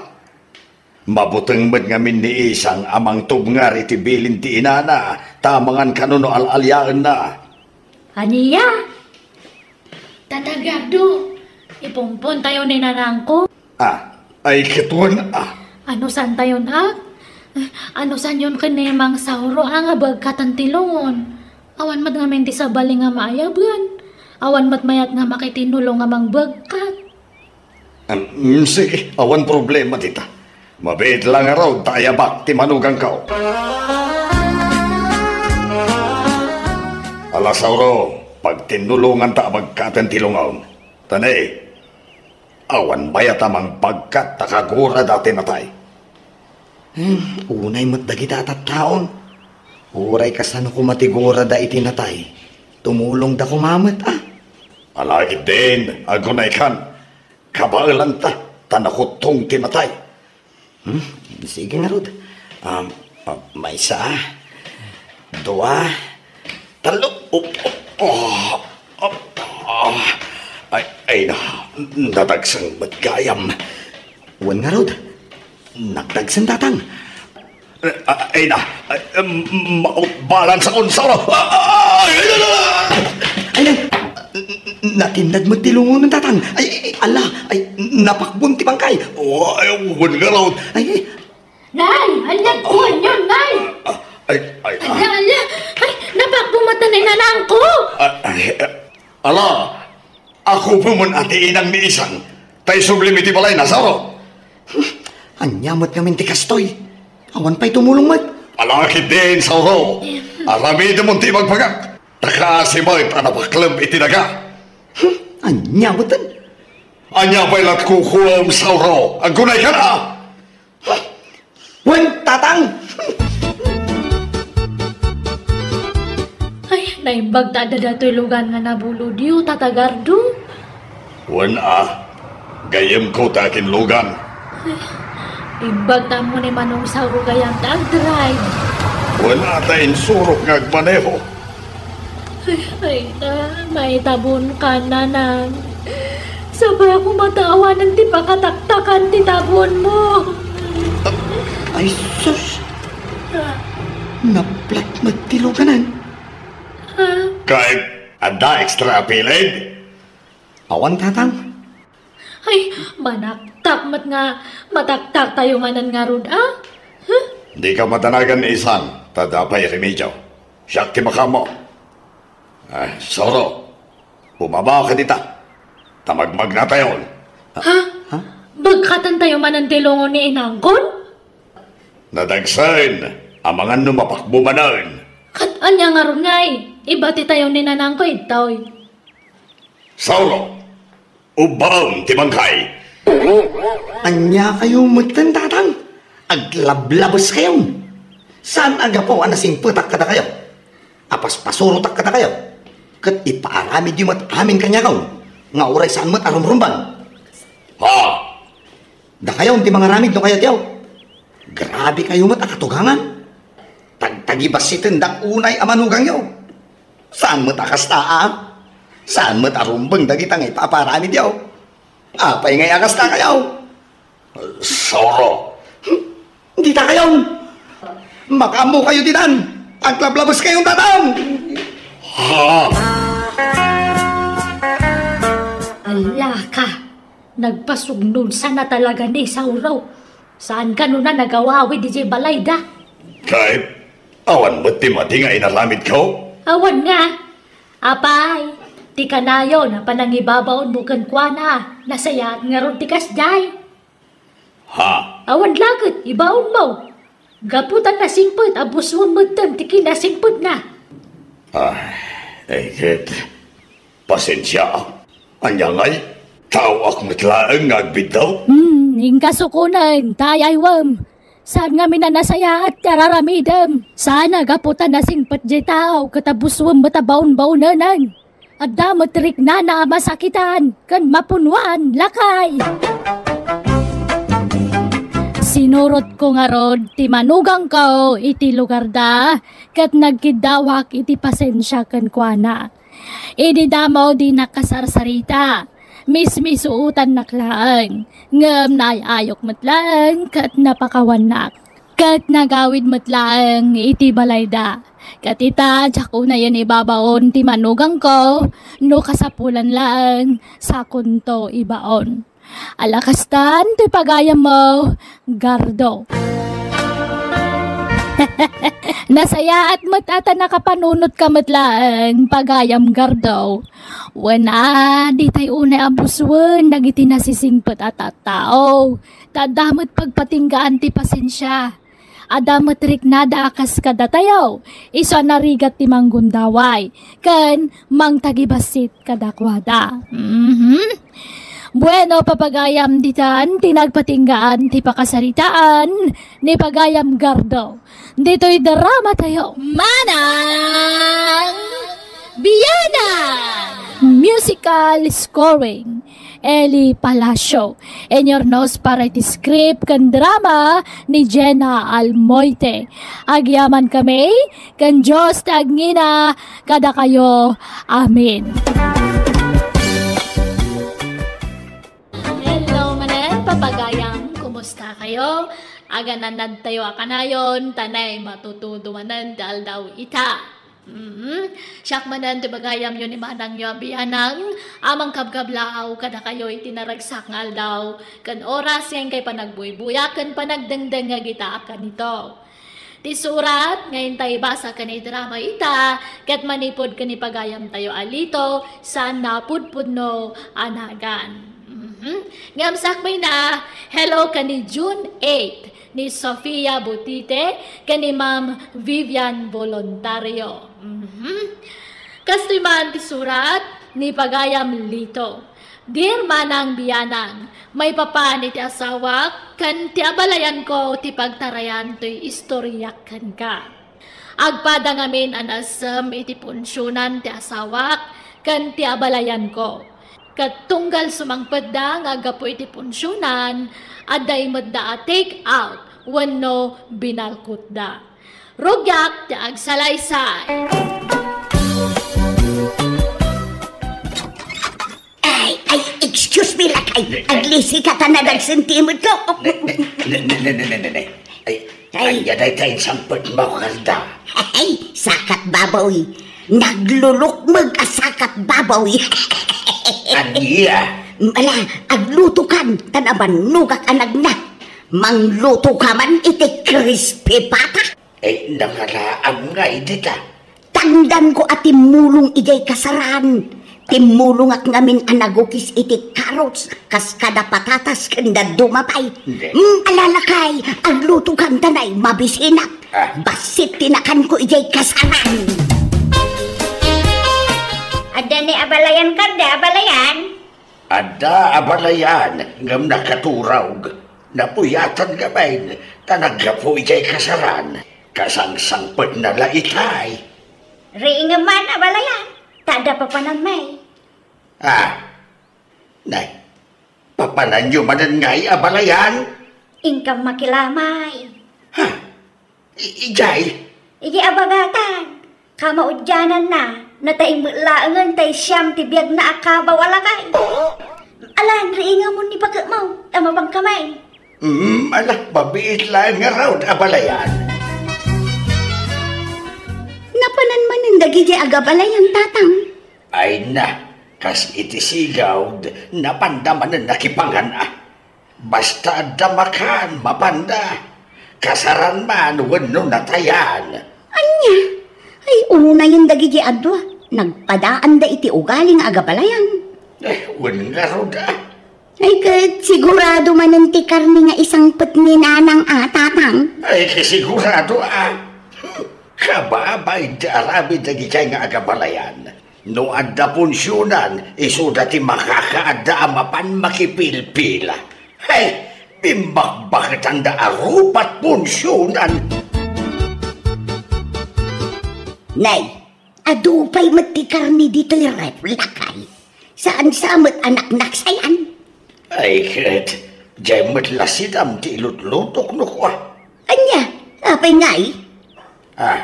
Mabuteng met ngamin ni Isang a mangtubngar iti bilin ti inana, ta amangan kano no al-aliaenna. Ania? Tata Gardo, ipunpontayo ni Nanangko. Ah, ay ket wen a. Anusantayon a? Anusanyon ken ni Mang Sauro a nga bagkaten ti lungon? Awan met ngamin ti sabali nga maayaben. Awan met mayat nga makitinulong nga mangbagkat. Em, mm, sige, awan problema dita. Mabiit lang ngarud ta ayabak ti manugangko. Ala, Sauro, pagtinnulonganta a bagkaten ti lungon. Ta ne, awan mayat a mangbagkat ta kagurada ti natay. Hmm, unay met dagita a tattaon. Uray kasano koma ti gurada iti natay, tumulongda koma met a. Alagidin, agunaykan, kabaelanta, ta nakuttong ti natay. Hmm, sige ngarud. Um, uh, maysa, dua, tallo. Oh, oh, oh, oh. Ay, ay na, nadagsang met gayam. Wen ngarud. Nagdagsen, Tatang. Eh, ah, ay na, ay, em, mautbalan sa konsolo. Ah, ah, ay, ay, ay, ay, ay, natinnad met ti lungon, Tatang. Ay, ay, ala, ay, napakbon ti bangkay. Oh, ay, wen ngarud. Ay, ay. Nay, ania ti kuanyo, Nay? Ah, ay, ay, ah. Ala, ala. Ay, napakbon met ni nanangko. Ah, ay, ah, ala, Agupomen a ti inang ni Isang, ta isublim iti balayna, Sauro. Ania met ngamin ti kastoy? Awan pay tumulong met. Ala ketdin, Sauro. Aramidemon ti ibagbagak. Ta kaasi met a napaklem iti daga. Ania met? Ania pay lat kukuam, Sauro? Aggunay ka na! Wen, Tatang! Ay, naimbag ta adda datoy lugan nga nabulodyo, Tata Gardo. Wen a, gayyemko ta akin lugan. Ay, imbag ta ammo ni Manong Sauro gayam ta agdrive. Wen a, ta insurok nga agmaneho. Ay, ay, ta, maitabon ka, Nanang. Sapay a koma ta awanen ti pakataktakan ti tabonmo. Ay, sus! Naplat met ti luganan. Ah. Ket adda extra a piled? Awan, Tatang. Ay, manaktak met nga mataktak tayo manen ngarud, a? Huh? Dika madanagan ni Isang, ta adda pay remedio. Siak ti makaammo. Ah, Sauro, bumaba ka dita. Ta magmagna tayon. Ha? Ha? Bagkatan tayo manen ti lungon ni inangkon? Nadagsen, amangan no mapakbo manen. Ket ania ngarud ngay? Ibati tayo ni nanangko, idtoy. Sauro, ubbaem ti bangkay. Ania kayo metten, Tatang? Aglablabes kayo. Saan a gapu a nasingpetak kadakayo? Apaspasurotak kadakayo. Ket ipaaramidyo met amin kaniakaw nga uray saan met a rumrumbang. Ha? Dakayo ti mangaramid no kayatyo. Grabe kayo met a katugangan. Tagtagibassitendak unay a manugangyo. Saan met a kasta, a? Saan met a rumbeng dagita nga ipaaparamidyo? Apay ngay a kasta kayo? Sauro. Hmm? Dita kayo. Makaammo kayo ditan. Aglablabes kayo, Tatang. Ha? Ala ka. Nagpasugnod sana talaga ni Sauro. Saan kano na nagawawid idiay balayda? Ket awan met ti madi nga inaramidko? Awan nga. Apay, ti kanayon a panangibabaonmo kenkuana, nasayaat ngarud ti kasdiay. Ha? Awan la ket ibaonmo. Gapu ta nasingpet a busuen metten ti kinasingpetna. Ay, ay ket, pasensia. Ania ngay? Taoak met laeng nga agbiddaw? Hmm, inka sukonen, ta ay-aywem. Saan ngamin a nasayaat ti araramidem? Saan a gapu ta nasingpet diay tao ket a busuen met a baonbaonenen. Adda met riknana a masakitan ken mapunuan, lakay. Sinurotko ngarud ti manugangko iti lugarda ket nagkiddawak iti pasensia kenkuana. Idi damo dinak kasarsarita, mismisuotannak laeng, ngem naay-ayok met laeng ket napakawannak. Ket nagawid met laeng iti balayda. Ket ita, diak unayen ibabaon ti manugangko, no kasapulan laeng, sakonto ibaon. Ala kastan ti pagayammo, Gardo. Nasayaat met a ta nakapanunotka met laeng, pagayam Gardo. Wen a, ditay unay a busuen dagiti nasisingpet a tattao. Ta adda met pagpatinggaan ti pasensia. Adda met riknada a kas kadatayo, isu a narigat ti manggundaway, ken mangtagibassit kadakuada. Mhm. Bueno, papagayam ditan ti nagpatinggaan ti pakasaritaan ni pagayam Gardo. Ditoy drama tayo. Manang Biana! Musical scoring, Eli Palacio. Inyurnos para iti script ken drama ni Jenna Almoite. Agyaman kami, ken Dios ti agngina kadakayo. Amen. Hello manen, papagayam. Kumusta kayo? Aganannadtayo a kanayon, ta nay matutudo manen ti aldaw ita. Mhm. Siak manen ti bagayamyo ni manangyo a bianang, a mangkabkablaaw kadakayo iti naragsak nga aldaw ken oras nga inkay panagbuybuyak ken panagdengdengngeg ita a kanito. Ti surat nga intay basa ken idrama ita ket manipud ken ni pagayamtayo a Lito, saan a pudpudno a nagan. Mhm. Ngem sakbayna, hello ken ni June eight, ni Sofia Butite ken ni Ma'am Vivian Voluntario. Mhm. Kastoy man ti surat ni pagayam Lito. Dear manang bianang, maipapan iti asawak ken ti abalayanko ti pagtarayan toy istoriak kenka. Agpada ngamin a naessem iti punsionan ti asawak ken ti abalayanko. Ket tunggal sumangpetda nga aggapu iti punsionan, adda imetda a take out wenno binalkutda. Rugiak ti agsalaysay. Ay, ay, excuse me, lakay. Ne, ne. Aglisi ka ta nadagsen ti imetko. Ne, ne, ne, ne, ne, ne, ne, ne. Ay, ay, aya dayta insangpetmo, Carda. Ay, sakat baboy. Naglulukmeg a sakat baboy. Ania? Ala, aglutokan, ta nabannogak a nagna. Manglutoka man iti crispy pata. Ay, nangalaam ngay dita. Tangdanko a timmulong idiay kasaran. Timmulongak ngamin a nagukis iti carrots, kas kada patatas ken dadduma pay. Hindi. Mm, ala lakay, aglutokan ta nay, mabisinak. Ah. Bassit ti nakanko idiay kasaran. Adda ni abalayan, Carda, abalayan? Adda abalayan ngem nakaturog. Napuyatan ngamin ta naggapu idiay kasaran. Kasangsangpetna la itay. Riingem man abalayan, ta adda papanan may. Ah, nay, papananyo manen ngay abalayan? Inkam makilamay. Ha? I-, ijay? Ijay a bagatan. Kamaudiananna, natay met laengen tay siam ti biagna a kabaw a lakay. Alan, riingemon ni paketmo, ta mapangkamay. Mm, ala, mabiit laeng ngarud, abalayan. Napanan manen dagiti agabalayan, tatang? Ay na, kas iti sigawd, napanda manen nakipangan a. Basta adda makan, mapanda. Kasaran man wenno natayan. Ania? Ay, unayen dagiti adua. Nagpadaanda iti ugali nga agabalayan. Eh, wen ngarud a. Ay, ket sigurado manen ti karne nga isangpet ni nanang a, tatang? Ay, ket sigurado a. Kababain ti aramid dagiti nga agabalayan. No adda punsionan, isuda ti makakaadda a mapan makipilpila. Hey, bimbakbaketanda a rupat punsionan. Nay, adu pay met ti karne ditoy ref, lakay. Saan sa met a naknaksayan? Ay, ket, jay met la sidam ti ilutlutok no kua. Ania? Apay ngay? Ah,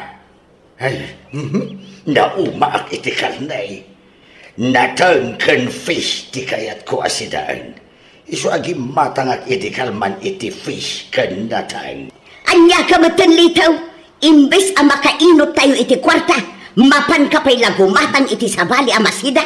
Ay, mhm. Naumaak iti karne. Nateng ken fish ti kayatko a sidaen. Isu a gimmatangak idi kalman iti fish ken nateng. Ania ka metten, Lito? Imbes a makainut tayo iti kuarta, mapan ka pay la gumatang iti sabali a masida.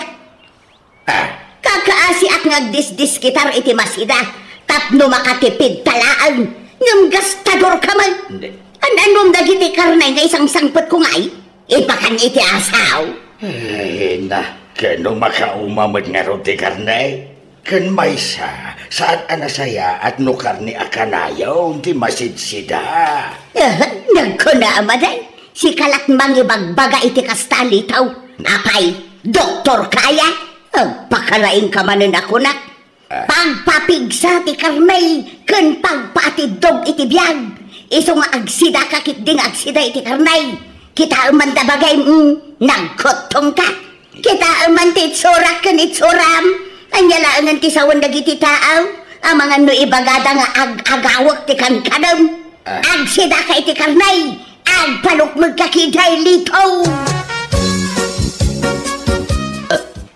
Ah. Kakaasiak nga agdisdiskitar iti masida tapno makatipid ta laeng, ngem gastador ka met. Hindi. An-anom dagiti karne nga isangsangpetko ngay? Ipakan iti asaw. Ay, na, kano makauma met ngarud ti karne? Ken maysa, saan a nasayaat no karne a kanayon ti masidsida. Eh, nagkuna a maday, sika la ti mangibagbaga iti kasta, Lito. Apay, doktor ka aya? Agpakalaing ka manen a kunak. Ah. Pagpapigsa ti karne ken pagpaatiddog iti biag. Isu nga agsidaka ketdi nga agsida iti karne. Kitaem man ta bagay, mm, nagkuttongka. Kitaem man ti itsurak ken itsuram. Ania laengen ti sawen dagiti tao? Amangan no ibagada nga ag-agawek ti kankanaem. Ah. Agsidaka iti karne. Agpalukmegka ketdi, Lito.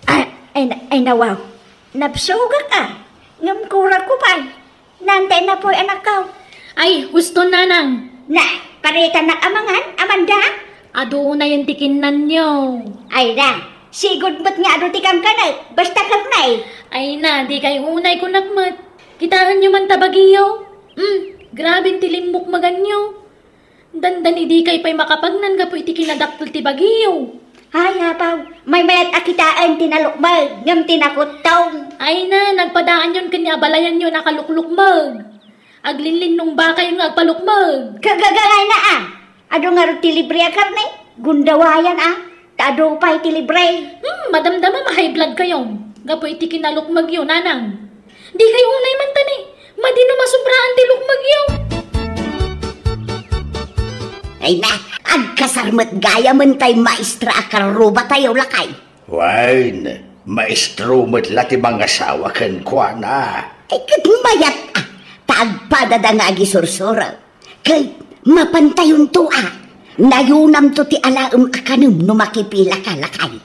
Ah, ay, ay, nawaw. Napsugak a, ngem kuragko pay. Nantay napoy, anakko. Ay, husto, nanang. Na, paritannak a mangan, Amanda? Adu unayen ti kinnanyo. Ay na, sigud met nga adu ti kankanek, basta karne. Ay na, dikay unay kunak met. Kitaenyo man ta bagiyo. Hmm, grabe ti limmukmaganyo. Dandan idikay pay makapagnan gapu iti kinadakkel ti bagiyo. Ay, apaw, maymayat a kitaen ti nalukmeg, ngem ti nakuttong. Ay na, nagpadaanyon ken ni abalayanyo a nakaluklukmeg. Aglinlinnumbakayon nga agpalukmeg. Kagagangayna a. Adu ngarud ti libre a karne? Gundawayan a. Ta adu pay ti libre. Hmm, madamdama ma-high blood kayo. Gapu iti kinalukmegyo, nanang. Dikay unay man tani. Madi no masubraan ti lukmegyo. Ay na, agkasar met gayamen tay maestra a karrubatayo, lakay. Wen, maestro met la ti mangasawa kenkuana. Ay, ket mayat a, ta agpadada nga agisursuro. Ket mapantayonto a, nayunamto ti alaem a kanem no makipilaka, lakay.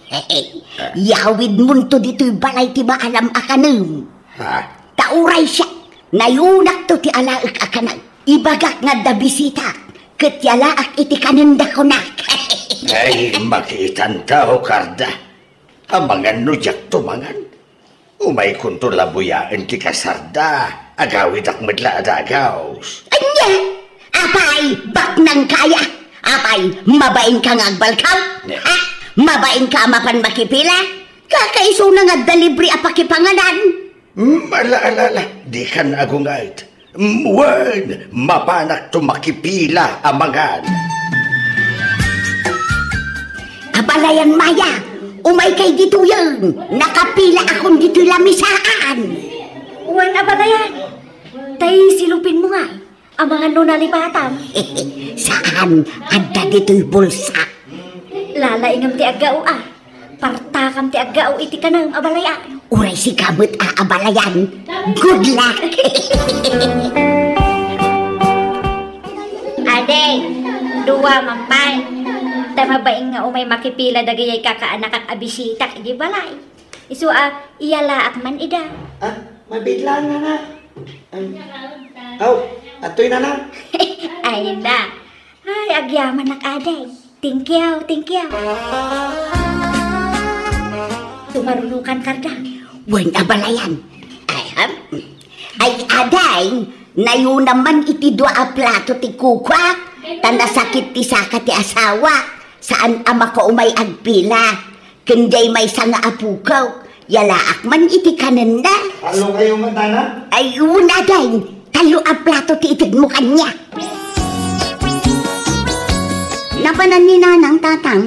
Ah. Yawidmonto ditoy balay ti maalam a kanem. Ha? Ta uray siak, nayunakto ti alaek a kanem. Ibagak nga adda bisita, ket yalaak iti kanenda kunak. Ay, makitanto, Karda. Amangan no diakto mangan. Umaykonto labuyaen ti kasarda. Agawidak met la a dagaws. Ania? Apay, baknangka aya? Apay, mabainka nga agbalkaw? Ne. Ha? Mabainka a mapan makipila? Kakaisuna nga adda libre a pakipanganan. Hmm, ala, ala, ala, dikan agunget. Hmm, wen, mapanakto makipila a mangan. Abalayan, Maya, umaykay ditoyen. Nakapila akon ditoy lamisaan. Wen, abalayan. Tay silupinmo nga. Amangan no nalipatam. Saan, adda ditoy bulsa. Lalaingam ti aggao a. Partakam ti aggao iti kanem, abalayan. Uray sika met a abalayan. Good luck. Adi, dua man pay. Ta mabain nga umay makipila dagiti kakaanakak a bisitak iti balay. Isu a, iyalaak man ida. Ah, mabitlaan nga na. Am, aw, atoy na na. Ay na. Ay, agyamanak, aday. Thank you, thank you. Tumarunukan, Karda. Wen, abalayan. Ay, am, ay, aday, nayunam man iti dua a plato ti kukuak, ta nasakit ti saka ti asawa. Saan a makaumay agpila. Ken diay maysa nga apokak, yalaak man iti kanenda. Tallo kayo man, tana? Ay, una, day. Tallo a plato ti itedmo kaniak. Napanan ni Nanang, Tatang?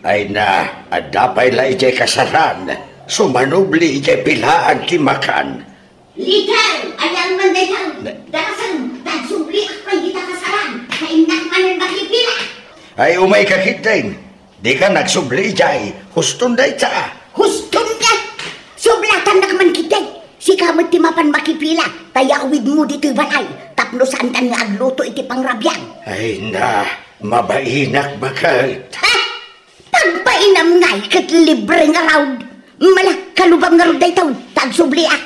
Ay na, adda pay la idiay kasaran. Sumanubli idiay pilaan ti makan. Liter, anian man daytan? Ne- Darasen, ta agsubliak pay dita kasaran, ta innak manen makipila. Ay, umayka ketdin. Dika agsubli idiay. Huston dayta. Huston nga? Sublatannak man ketdi. Sika met ti mapan makipila, ta yawidmo ditoy balay, tapno saantan nga agluto iti pangrabian. Ay na, mabainak baket. Ha? Pagbainam ngay ket libre ngarud. Mala, kalubam ngarud daytoy, ta agsubliak.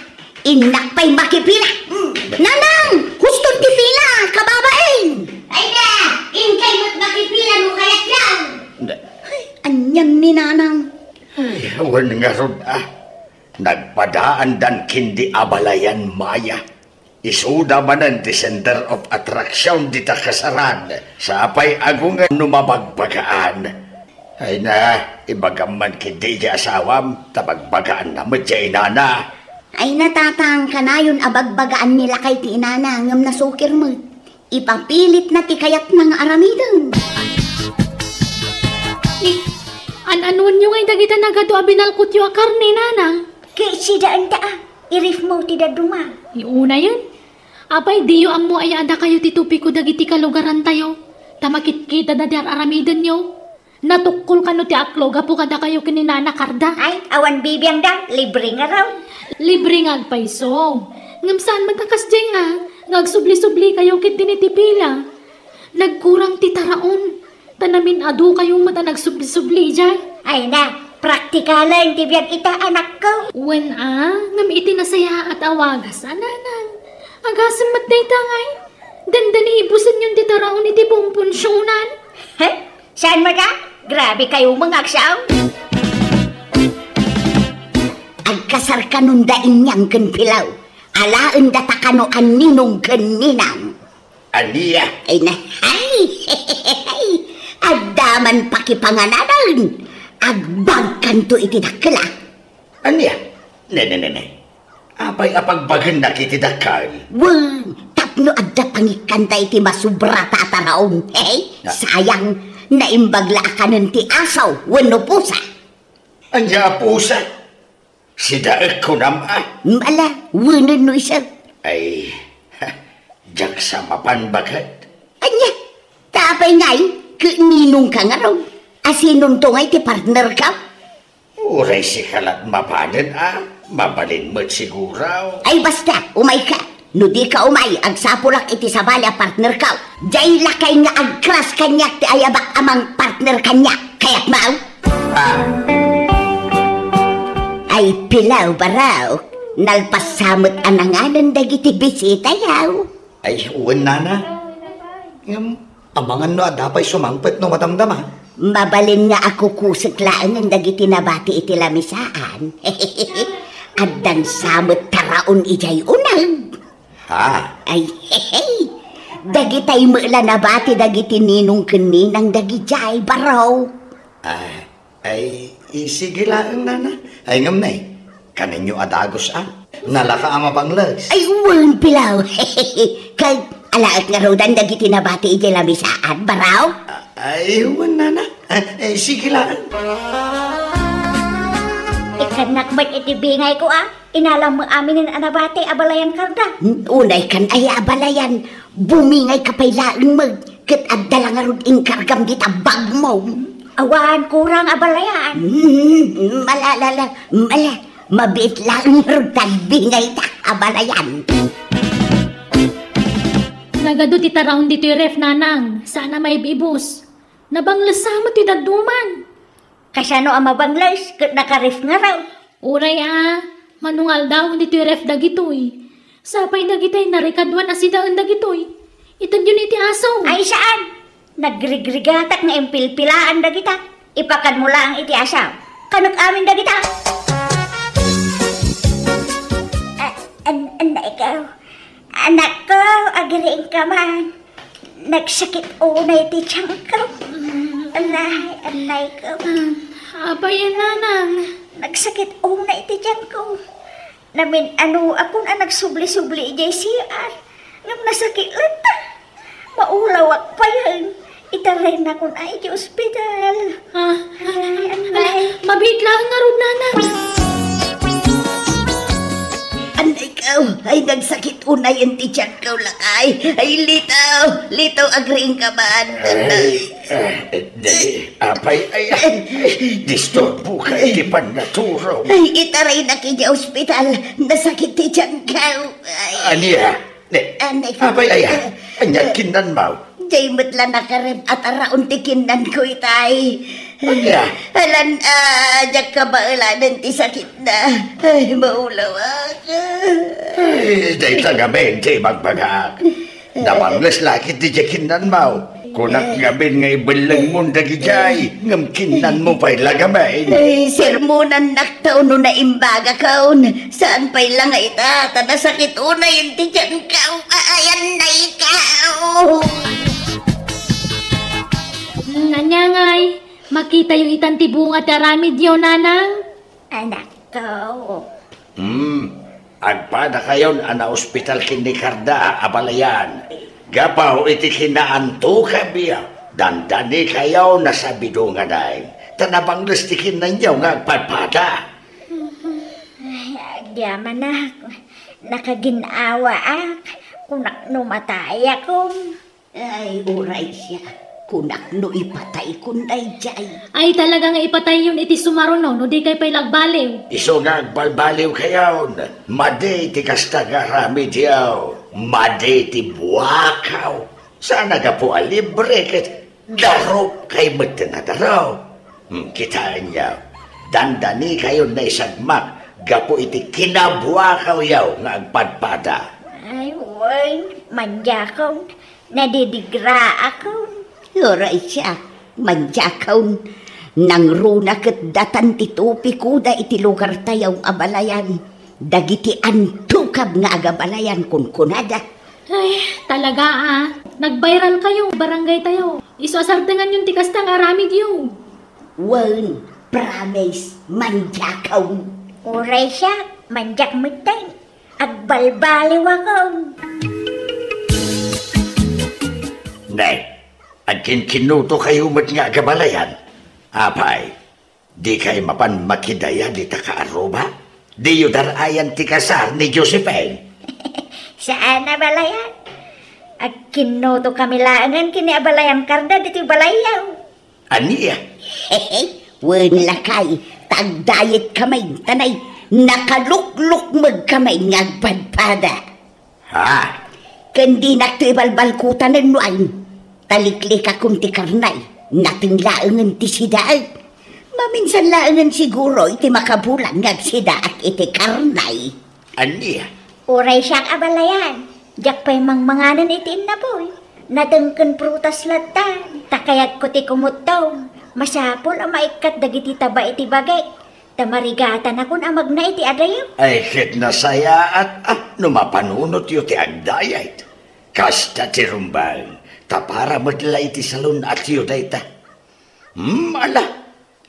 Innak pay makipila. Hmm. Nanang, huston ti pila, kababain. Ay na, inkay met makipila no kayatyo. Ay, anian ni Nanang? Ay, awan ngarud, ah. Nagpadaandan ken di abalayan, Maya. Isuda manen ti center of attraction dita kasaran. Sapay agunget no mabagbagaan. Ay na, ibagam man ketdi iti asawam, ta bagbagaanna met ti inana. Ay na, Tatang, kanayon a bagbagaan ni lakay ti inana, ngem nasukir met. Ipapilitna ti kayatna nga aramiden. Ni, an-anuenyo ngay dagita nagadu a binalkotyo a karne, Nanang? Ket sidaenta a, irifmo ti dadduma. Ni unayen, apay diyo ammo aya a dakayo ti tupiko dagiti kalugarantayo, ta makitkitada ti ar-aramidenyo? Natukkol kano ti aklo gapu kadakayo ken ni Nana Karda? Ay, awan bibiangda, libre ngarud. Libre nga agpayso. Ngem saan met a kasdiay a, nga agsubli-subli kayo ket dini ti pila. Nagkurang ti taraon, ta namin-adu kayo met a nagsubli-subli idiay. Ay na, praktikalen ti biag ita, anakko. Wen a, ngem iti nasayaat a wagas a, Nanang. Agasem met dayta ngay. Dandani ibusenyon ti taraon iti pumpunsionan. He? Saan mata? Grabe kayo, mga agsaw. Agkasar kanon da inyang ken Pilaw. Alaen data kano a ninong ken ninang. Ania? Ay na, ay, adda man pakipanganadan. Agbagkanto iti dakkel, a. Ania? Ne, ne, ne, ne. Apay a pagbagennak iti dakkel? Wen, tapno adda pangikkanta iti masubrata a taraon. Hey, Na- sayang, naimbag la a kanen ti asaw wenno pusa. Ania a pusa? Sidaek kunam a? Ala, wenen no isu. Ay, ha, diak sa mapan baket. Ania? Ta apay ngay, ket ninong ka ngarud? Asinonto ngay ti partner ka? Uray sika lat mapanen a, mabalin met siguro. Ay basta, umay ka. No di ka umay, agsapulak iti sabali a partner ka. Diay lakay nga agkras kaniak ti ayabak a mangpartner kaniak. Kayat mo? Ah. Ay Pilaw, Baraw, nalpas sa met a nanganen dagiti bisita yaw. Ay, wen, nana. Ngem, amangan no adda pay sumangpet no madamdama. Mabalin nga akukusek laengen dagiti nabati iti lamisaan. Addan sa met taraon idiay uneg. Ha? Ay, hehe. Dagitay met la nabati dagiti ninong ken ninang dagidiay, Baraw. Ah, ay, i-, sige laeng, nana. Ay, ngem nay, kanenyo a dagus a. Nalaka a mabangles. Ay, wen, Pilaw. Kag, alaek nga rudan dagiti nabati idiay lamisaan, Baraw? Ah, ay, wen, nana. Ah, eh, sige laeng. Ikkannak met iti bingay ko, a. Inalam mo aminen a nabati, abalayan karda. Unay kan ay abalayan. Bumingay ka pay laeng met, ket adda la ngarud inkargam dita bag mo. Awan, kurang abalayan. Hmm, malalala, mala, mabiit laeng ngarud tagbingay ta, abalayan. Nagadu ti taraon ditoy ref, nanang, sana maibibus. Nabangles sa met ti dadduma. Kasano a mabangles ket nakaref ngarud? Uray a, mano nga aldawen ditoy ref dagitoy. Sapay dagitay narikaduan a sidaen dagitoy. Itedyon iti aso. Ay, saan? Nagrigrigatak nga impilpilaan dagita. Ipakan mo laeng iti aso. Kanek amin dagita. A-, an-, an-, ikaw. Anakko, agriingka man. Nagsakit unay ti tiyanko. Anay, anay ko. Ah, apay, nanang? Nagsakit unay ti tiyanko. Namin-ano akon a nagsubli-subli idiay C R. Ngem nasakit latta. Maulawak payen. Itarayennakon a iti ospital. Ah, ay, anay. Mabiit laeng ngarud, nanang. Anay kaw, ay nagsakit unayen ti tiyankaw lakay. Ay, Lito, Lito, agriingka man. Ay, ah, dali, apay, ay, ay, disturbo ka iti pannaturo. Ay, itaraynak iti ospital. Nasakit ti tiyankaw. Ay. Ania? Ne, Anay, apay, aya, eh, ania kinnanmaw? Jay met la nakaref a taraon ti kinnanko itay. Ania? Alan, ah, diak kabaelanen ti sakitna. Ay, maulawak. Ay, dayta ngamin ti ibagbagak. Nabangles la ket ti diay kinnanmaw. Kunak ngamin nga ibellengmon dagidiay, ngem kinnanmo pay la ngamin. Ay, sermonannak ta no naimbagakon. Saan pay la nga ita, ta nasakit unayen ti tiyankaw. Ay, anay kaw. Hmm, ania ngay? Makitayo itan ti bunga ti aramidyo, nanang? Anakko. Hmm. Agpadakayon a naospital ken ni Karda, abalayan. Gapu iti kinaanto kabiya, dandanikayo nasabidonganan. Ta nabangles ti kinnanyo nga agpadpada. Ay, agyamanak, nakagin-awaak, kunak no matayakon. Ay, uray siak, kunak no ipataykon daydiay. Ay, talaga nga ipatayyon iti sumaruno, no di kay pay la agbaliw. Isu nga agbalbaliwkayon, madi ti kasta nga aramidyo, madi ti buakaw. Saan a gapu a libre ket daropkay met ti nadarop. Hmm, kitaenyo, dandanikayon naisagmak gapu iti kinabuakawyo nga agpadpada. Ay, wen, mandiakon. Nadidigraakon. Uray siak, mandiakon. Nangruna ket datan ti topikoda iti lugartayo a balayan. Dagiti antukab nga agabalayan kunkunada. Ay, talaga, ah. Nag-viral kayo, barangay tayo. Isu a sardengan yun ti kasta nga aramid yo. Wen, promise, mandiakon. Uray siak, mandiak metten. Agbalbaliwakon. Ne, agkinkinnuto kayo met nga agabalayan. Apay, di kay mapan makidaya dita kaarruba? Diyo dar-ayan ti kasar ni Josephine? Saan a balayan. Agkinnuto kami laengen ken ni abalayan karda ditoy balayyo. Ania? Wen lakay, tagdayet kami, tanay, nakaluklukmeg kami nga agpadpada. Ha? Ken dinak to ibalbalkutanen no ay. Taliklikakon ti karnay, nateng laengen ti sidaek. Maminsan laengen siguro iti makabulan nga agsidaak iti karnay. Ania? Uray siak a balayan, diak pay mangmanganen iti innapoy. Nateng ken prutas latta, ta kayatko ti kumuttong. Masapul a maikkat dagiti taba iti bagik, ta marigatanakon a magna iti adayo. Ay, ket nasayaat, ah, no mapanunotyo ti agdayet. Kasta ti rumbeng, ta para met la iti salun-atyo dayta. Hmm, ala,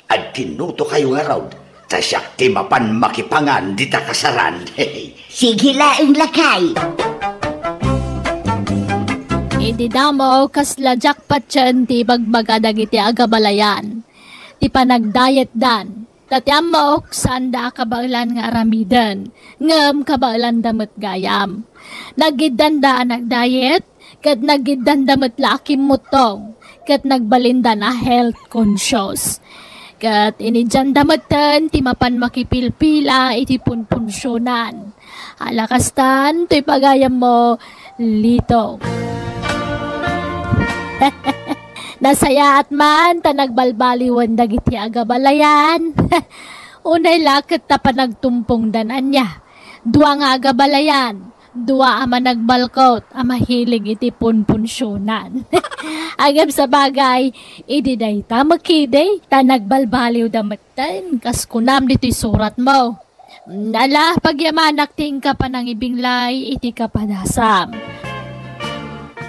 agkinnuto kayo ngarud, ta siak ti mapan makipangan dita kasaran. Sige laeng lakay. Idi damo, kasla jackpotyen ti ibagbaga dagiti agabalayan. Ti panagdayetdan, ta ti ammok, saanda a kabaelan nga aramiden, ngem kabaelanda met gayam. Nagiddanda a nagdayet, ket nagiddanda met la a kimmuttong, ket nagbalindan a health conscious. Ket inidianda metten ti mapan makipilpila iti punpunsionan. Ala kastan, toy pagayammo, Lito. Nasayaat man ta nagbalbaliwen dagiti agabalayan. Unay la ket ta panagtumpongdan ania. Dua nga agabalayan, dua a managbalkot a mahilig iti punpunsionan. Ngem sabagay, idi dayta makidi, ta nagbalbaliwda metten, kas kunam ditoy suratmo. Ala, pagyamanak ti inka panangibinglay iti kapadasam.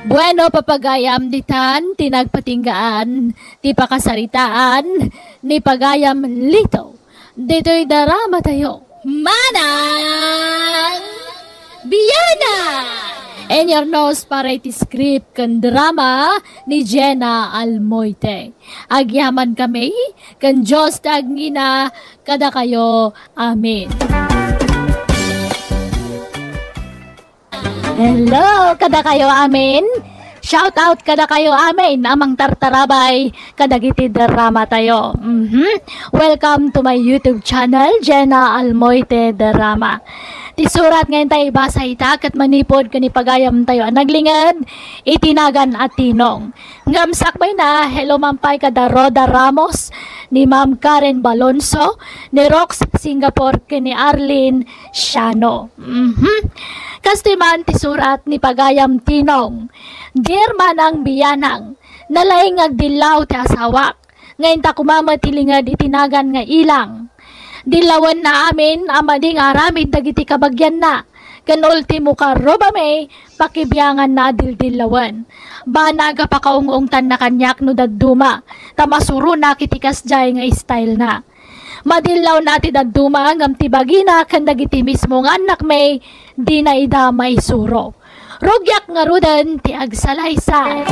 Bueno, papagayam, ditan ti nagpatinggaan ti pakasaritaan ni pagayam Lito ditoy drama tayo, Manang Biana! And your nose para iti script ken drama ni Jenna Almoite. Agyaman kami ken Dios ti agngina kadakayo. Amen. Hello kadakayo amin. Shout out kadakayo amin a mangtartarabay kadagiti drama tayo. Mhm. Welcome to my YouTube channel, Jenna Almoite Drama. Ti surat nga intay ibasa ita ket manipud ken ipagayam tayo a naglinged iti nagan a Tinong. Ngem sakbayna, hello man pay kada Rhoda Ramos, ni Ma'am Karen Balonso, ni Rox Singapore, ken ni Arlene Siano. Mhm. Kastoy man ti surat ni pagayam Tinong. Dear Manang Bianang, nalaing nga agdillaw ti asawak, nga inta koma met ti linged iti nagan nga ilang. Dillawenna amin a madi nga aramid dagiti kabagianna, ken ultimo karrubami, pakibianganna a dildillawen. Banag a pakaung-ungtanna kaniak no dadduma, ta masuronak iti kasdiay nga stylena. Madillawna ti dadduma ngem ti bagina ken dagiti mismo nga annakmi, dina ida maisuro. Rugiak ngaruden ti agsalaysay.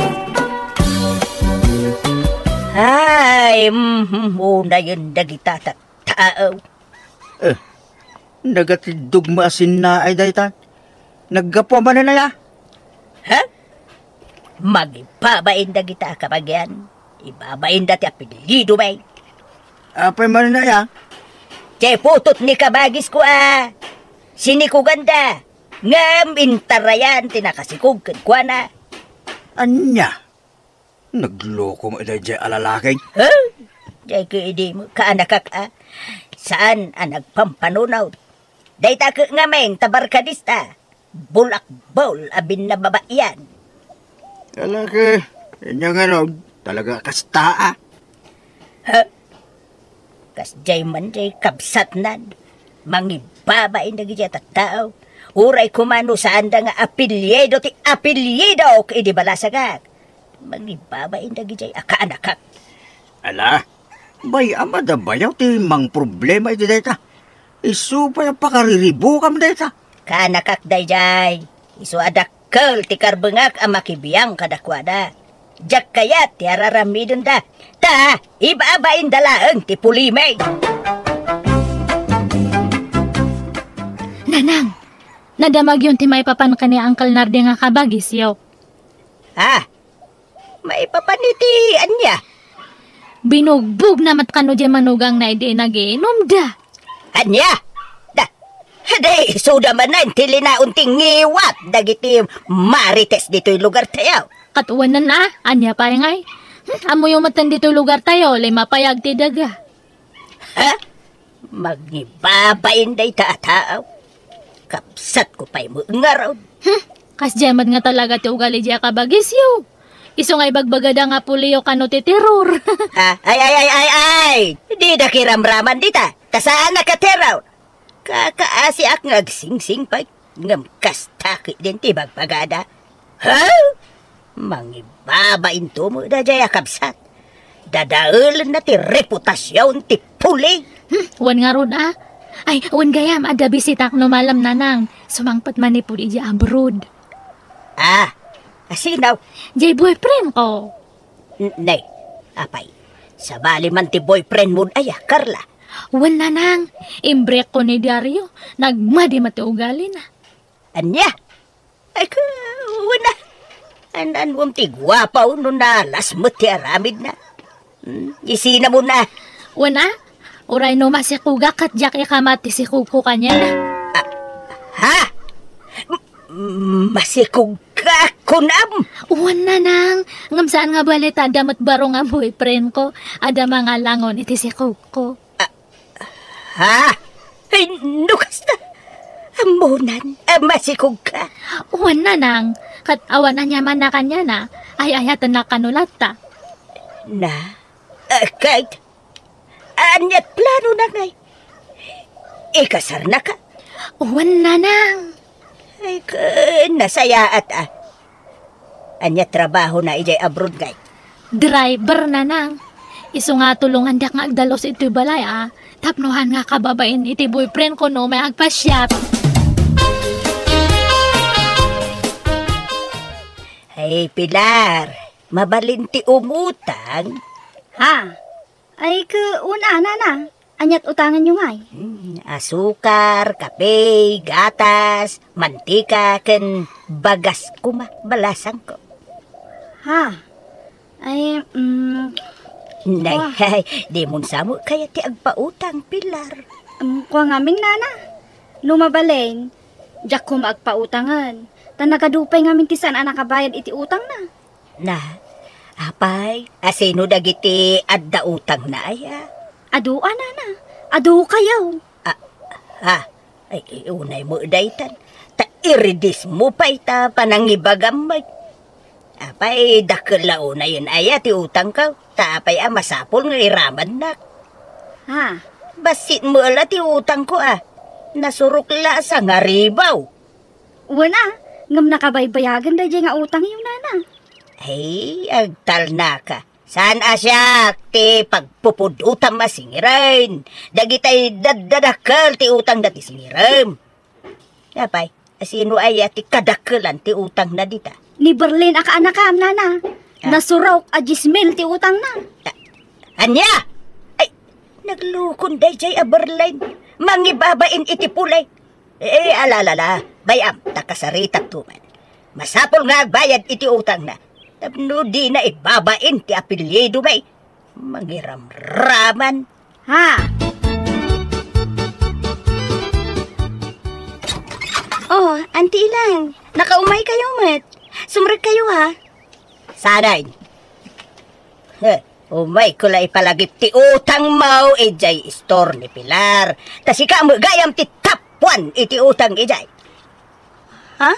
Ay, mm, unayen dagita ta-, tao. Eh, nagatiddog mo a sinnaay dayta? Naggapu a mananaya? Ha? Magibabain dagita a kabagian. Ibabainda ti apelyido, bay. Apay mananaya? Ti putot ni kabagisko a sinikuganda. Ngem intarayan ti nakasikog kenkuana. Ania? Nagloko met daydiay a lalaki? Huh? Diay ket idi mo kaanakak a saan a nagpampanunot. Dayta ket ngamin ta barkadista. bulakbol a binnababaian. Ala ket, ania ngarud, talaga kasta a? Ha? Kasdiay man diay kabsatnan, mangibabain dagiti a tattao. Uray koma no saanda nga apelyido ti apelyidok idi balasangak. Mangibabain dagiti a kaanakak. Ala, bay-am a da bayaw ti mangproblema iti dayta. Isu pay a pakariribukam dayta. Kaanakak daydiay, isu a dakkel ti karbengak a makibiang kadakuada. Diak kayat ti ar-aramidenda. Ta, ibabainda laeng ti pulimi. Nanang, nadamagyon ti maipapan ken ni Uncle Nardi nga kabagisyo. Ah, maipapan iti ania? Binugbogna met kano diay manugangna idi nagiinumda. Ania? Da, da isuda manen ti linaon ti ngiwat dagiti marites ditoy lugartayo. Ket wen a, ania pay ngay? Hmm, ammoyo metten ditoy lugartayo, lima pay agti daga. Ha? Mangibabain dayta a tao. Kabsatko pay met ngarud. Hmm, kasdiay met nga talaga ti ugali diay a kabagisyo. Isu nga ibagbagada nga puliyo kano ti terror. Ah, ay, ay, ay, ay, ay! Dida kiramraman dita, ta saanak a terror. Kakaasiak nga agsingsing pay, ngem kasta ketdin ti ibagbagada. Ha? Mangibabainto met daydiay a kabsat. Dadaelenna ti reputasion ti puli. Hmm, wen ngarud a. Ay, wen gayam, adda bisitak no malem, Nanang. Sumangpet manipud idiay abroad. Ah, asino? Diay boyfriend ko. N-, nay, apay, sabali man ti boyfriend mo aya, Carla? Wen, Nanang, imbrekko ni Dario, nagmadi met ti ugalina. Ania? Ay, ka, wen a. An-, annom ti guapaw no nalas met ti aramidna. Hmm, isina mo na. Wen a, uray no masikogak ket diak ikamat ti sikogko kaniana. Ah, ha? M-, masikogka, kunam? Wen, Nanang, ngem saan nga bale ta adda met baro nga boyfriend ko, adda mangalangon iti sikogko. Ah, ha? Ay, no kasta, ammonan a masikogka? Wen, Nanang, ket awan aniamanna kaniana, ay-ayatennak kano latta. Na? Ah, ket, aniat planona ngay? Ikasarnaka? Wen, Nanang. Ay, ket, nasayaat a. Ania trabahona idiay abroad ngay? Driver, Nanang. Isu nga tulongandak nga agdalus iti balay a, tapno saan nga kababain iti boyfriend ko no umay agpasiar. Ay, Pilar, mabalin ti umutang? Ha? Ay, ket, wen a, Nanang. Aniat utanganyo ngay? Hmm, asukar, kape, gatas, mantika, ken bagas koma, balasangko. Ha? Ay, mm, Nay, kua- ay, dimon sa met kayat ti agpautang, Pilar. Mm, kua ngamin, Nana. No mabalin, diak koma agpautangen. Ta nagadu pay ngamin ti saan a nakabayad iti utangna. Na, apay, asino dagiti adda utangna aya? Adu a, Nana. Adukayo. Ah, ah, ay, unay mo daytan. Ta iridismo pay ta panangibagam met. Apay, dakkel la unayen aya ti utangko. Ta apay a masapul nga iramannak? Ha? Bassit mo la ti utangko a. Nasurok la a sangaribaw. Wen a, ngem nakabaybayagen daydiay nga utangyo, Nana. Ay, agtalnaka. Saan a siak ti pagpupudotam a singiren dagitay daddadakkel ti utangda ti singirem. Apay, asino aya ti kadakkelan ti utangna dita? Ni Berlin a kaanakam, Nana. Ah. Nasurok a dies mil ti utangna. Ah, ania? Ay, naglukon daydiay a Berlin. Mangibabain iti puli. Eh, alalala, bay-am, ta kasaritakto met. Masapul nga agbayad iti utangna. Tapno dina ibabain ti apelyido, bay. Mangiramraman. Ha? Oh, Auntie Ilang, nakaumay kayo met. Sumrek kayo, ha? Sanay. Heh, umayko la ipalagip ti utangmo idiay store ni Pilar. Ta sika met gayam ti tappuan iti utang idiay. Ha?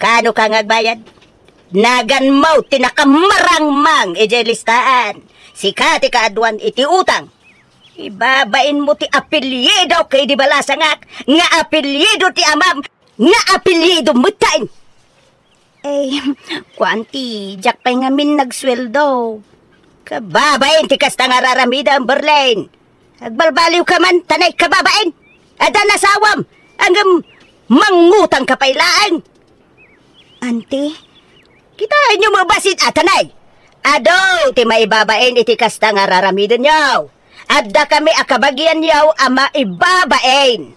Kano ka nga agbayad? Naganmo ti nakamarangmang idiay listaan. Sika ti kaaduan iti utang. Ibabainmo ti apelyido ken idi balasangak, nga apelyido ti amam, nga apelyido metten. Eh, kuan ti, diak pay ngamin nagsueldo. Kababain ti kasta nga raramidem, Berlin. Agbalbaliw ka man, tanay kababain. Adda nasawam, ngem mangutang ka pay laeng. Auntie? Kitaenyo met bassit a tanay. Adu ti maibabain iti kasta nga raramidenyo. Adda kami a kabagianyo a maibabain.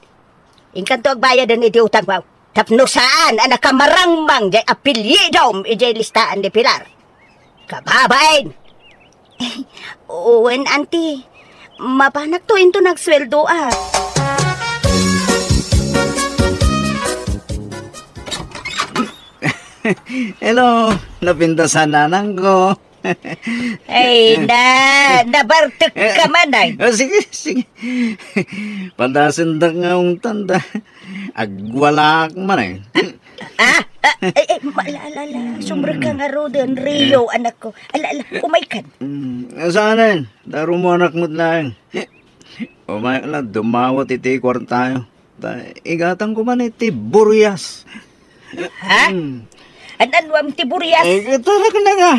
Inkanto agbayaden iti utangmo. Tapno saan a nakamarangmang diay apelyidom idiay listaan ni Pilar. Kababain! Wen, auntie. Mapanakto inton agsueldo, a. Hello, napintasan nanangko. Ay, na, nabartek ka man, ay. Oh, sige, sige. Padasendak nga ungtan da. Agwalaak man, ay. Ah, ah, ay, ay, ma-, ala, ala, ala. Sumrek ka ngaruden, Rio, anak ko. Ala, ala, umaykan. Mm, saan, eh? Daru mo anak mo't laeng. Umayak la, dumawat iti kwartayo. Ta, igatang ko man iti burias. Ha? Hmm. An-, anuam ti burias? Eh, agtaraknak a.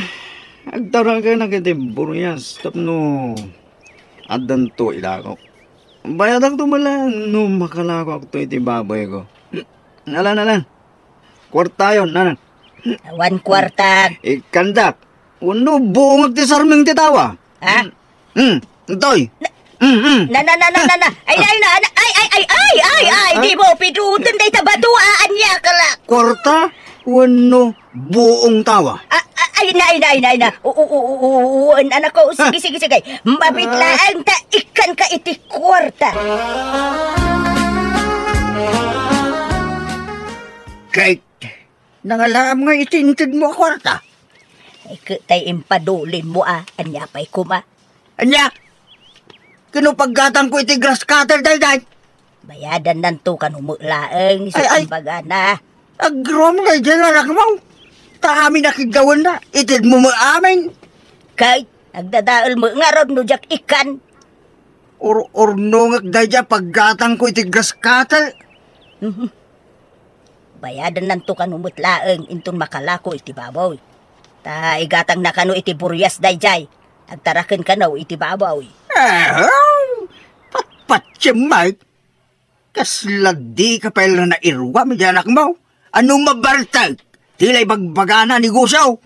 Agtaraknak iti burias. Tapno, addanto ilako. Bayadakto man la no makalakoakto iti baboy ko. Nalan, nalan. Kwartayon, nanan. Awan kwarta. Ikandak. Wenno buongak ti sarming ti tawa. Ha? Hmm. Hmm. Toy. Na- Hmm, hmm. Na, na, na, na, na, na. Ay, ay, na, na, ay, ay, ay, ay, ay, ay, Ah? Di mo piduten dayta bato, a, ania ka la. Kwarta? Wenno buong tawa? Ah, ah, ay, na, ay, na, ay, na, ay, na. O, o, o, o, o, o, an-, anak ko, sige, sige, sige. Mabit Ah. laeng ta ikkan ka iti kwarta. Kay, nangalaam nga iti inted mo a kwarta? Ay, ket tay impadulim mo, a, ania pay koma? Ania? Kano paggatang ko iti grass cutter, dayday? Bayadannanto kano met laeng, isu Ay, ay. Imbagana. Agroom daydiay nga anak mo. Ta amin a kiggawenna, ited mo met amin. Kay, agdadael met ngarud no diak ikkan. Ur-urnongek daydiay a paggatang ko iti grass cutter. Mhm. Bayadannanto kano met laeng inton makalako iti baboy. Ta igatangna kano iti burias daydiay. Agtaraken kano iti baboy. Ah, patpatiem, Mike. Kasla di ka pay la nairuam iti anak mo. Ano mabartek? Ti la ibagbagana a negosyo.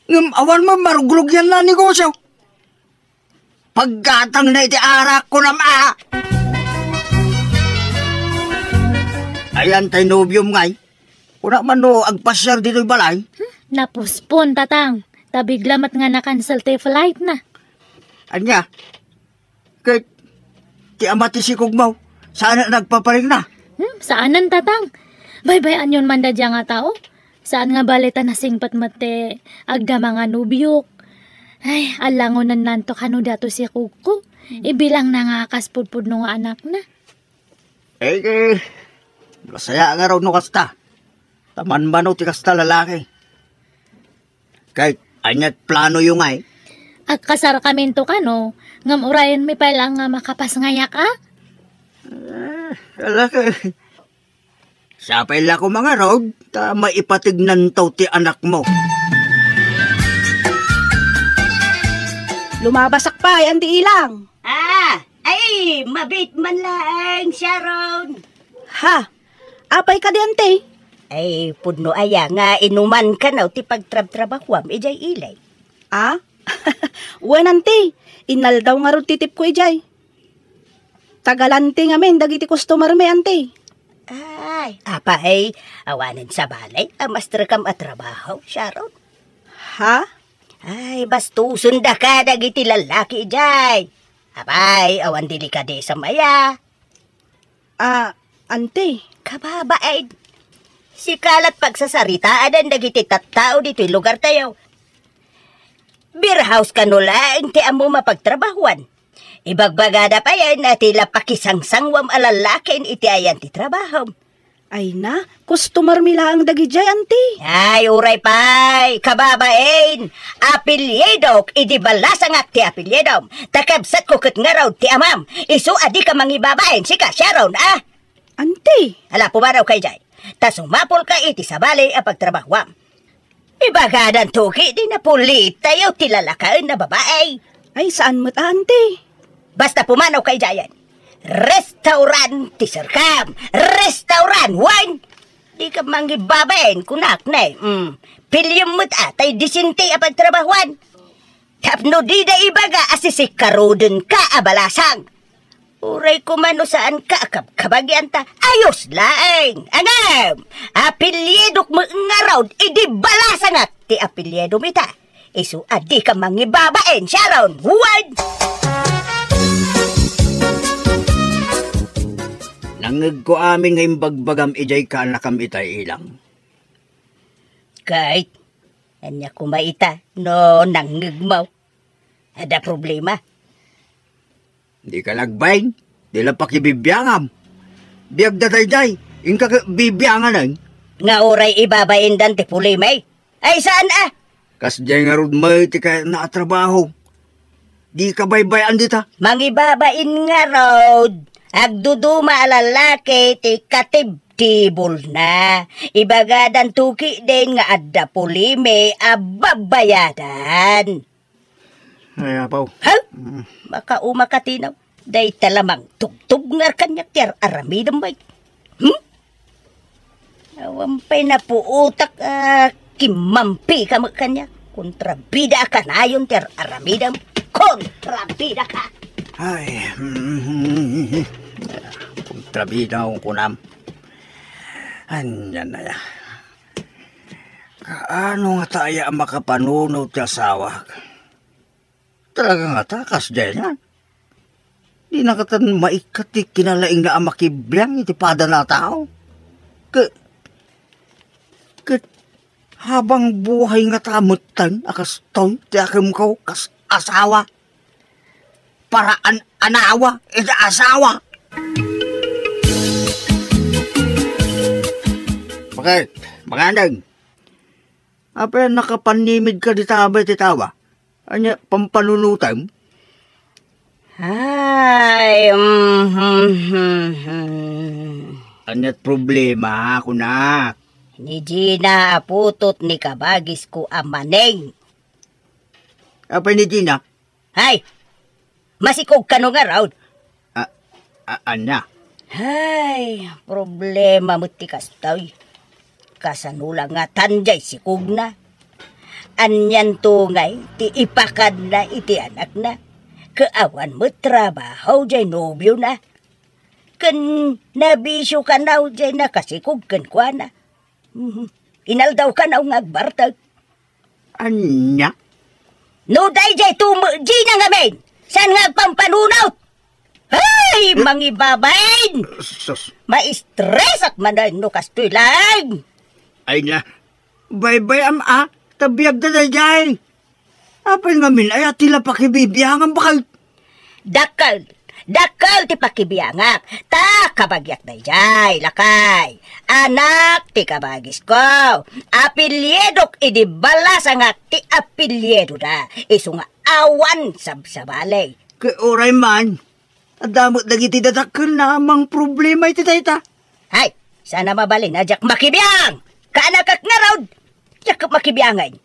Ngem awan man marugrugianna a negosyo. Paggatangna iti arak, kunam a. Ayan tay nobiom ngay. Kuna man no agpasiar ditoy balay? Hmm, napuspon, Tatang. Ta bigla met nga na-cancel ti flight na. Ania? Ket ti ama ti sikog mo, saan a nagpaparikna? Hmm, saanen, Tatang. Baybay-anyon man daydiay nga tao. Saan nga bale ta nasingpet met ti agdama nga nobiok. Ay, allangonennanto kano daytoy sikogko. Ibilangna nga kas pudpudno nga anakna. Eh, eh, masaya nga raw no kasta. Ta manmano ti kasta lalaki. Kay, ania't planoyo ngay? Agkasarkaminto kano, ngem urayenmi pay laeng nga makapasngayak, a? Eh, ala ka. Sapay la ko mangarud, ta maipatignanto ti anakmo. Lumabasak pay, Auntie Ilang. Ah, ay, mabit man laeng, Sharon. Ha? Apay kadi, Auntie? Ay, pudno aya nga inuman kano ti pagtrabtrabahuam idiay ili. Ah? Wen, Auntie. Inaldaw ngarud ti tipko idiay. Taga-Lanti ngamin dagiti customer mi, Auntie. Ay, apay, awanen sabali a maestrekam a trabaho, Sharon? Ha? Ay, bastosen daka dagiti lallaki idiay. Apay, awan delikadesam aya. Ah, Auntie. Kababain. Sika la't pagsasaritaan dagiti tattao ditoy lugartayo. Beer house kano laeng ti ammom a pagtrabahuan. Ibagbagada payen a ti la pakisangsangwam a lallaki iti ayan ti trabahom. Ay na, customer mi laeng dagidiay, anti. Ay, uray pay, kababain. Apelyidok idi balasangak ti apelyidom. Ta kabsatko ket ngarud ti amam. Isu a dika mangibabain, sika, Sharon, a? Anti. Ala, pumanawka idiay. Ta sumapulka iti sabali a pagtrabahuam. Ibagadan to ket di napulitayo ti lalakaen a babai. Ay, saan met a, anti. Basta pumanawka idiayen. Restaurant ti serkam. Restaurant, wen? Dika mangibabain, kunak ne. Mm. Piliem met a, tay disente a pagtrabahuan. Tapno dida ibaga a sisikkarodenka a balasang. Uray koma no saanka a kabkabagian ta ayos laeng. Ngem, apelyidok met ngarud idi balasangak ti apelyidom ita. Isu a dika mangibabain, Sharon. Wen! Nangngegko amin nga imbagbagam idiay kaanakam itay, ilang. Ket, ania koma ita no nangngegmo? Adda problema? Dika nagbain, di la pakibibiangam. Biagda daydiay, inka ket bibianganen. Nga uray ibabaindan ti problema, eh. Ay, saan a? Kasdiay ngarud met ti kayatna a trabaho. Dika baybay-an dita. Mangibabain ngarud, agduduma a lalaki ti katibtibulna. Ibagadan to ketdin nga adda problema a babayadan. Ay, apaw. Ha? Mm. Makauma ka, Tinaw. Dayta la mangtubtubngar kaniak ti ar-aramidem, bay. Hmm? Awan pay napuotak a kimmampika met kaniak. Kontrabida a kanayon ti ar-aramidem. Kontrabida ka! Ay, mm, kontrabida, kunam. Ania aya? Kaano ngata aya a makapanunot ti asawak? Talaga ngata, kasdiay nga. Di na katan maikkat ti kinalaingna a makibiang iti padana a tao. Ke-, ket habang buhay ngata metten a kastoy ti akemko kas asawa. Paraan a naawa iti asawa. Bakit? Bakit? Apay a nakapanimidka dita abay ti tawa? Ania, pampanunotem? Ay, mm, hmm, hmm, hmm. Ania't problema, kunak? Ni Gina a putot ni kabagisko a Maneng. Apay ni Gina? Hay! Masikog kano ngarud? A, a, ania? Hay, problema met ti kastoy. Kasano la ngatan jay sikogna? Anianto ngay ti ipakadna iti anakna? Ket awan met trabaho jay nobiona. Ken nabisio kano jay nakasikog kenkuana. Mhm. Inaldaw kano nga agbartek. Ania? No daydiay to met Gina ngamin, saan nga agpampanunot? Ay, mangibabain! Sus. Maistresak manen no kastoy laeng. Ay na, baybay-am a, ta biagda daydiay. Apay ngamin aya ti la pakibibiangan, bakit? Dakkel, dakkel ti pakibiangak, ta kabagiak daydiay, lakay. Anak ti kabagisko. Apelyidok idi balasangak ti apelyidoda. Isu nga awan sabsabali. Ket uray man, adda met dagiti dadakkelna a mangproblema iti dayta. Hay, saan a mabalin a diak makibiang! Kaanakak ngarud, diak makibiangen.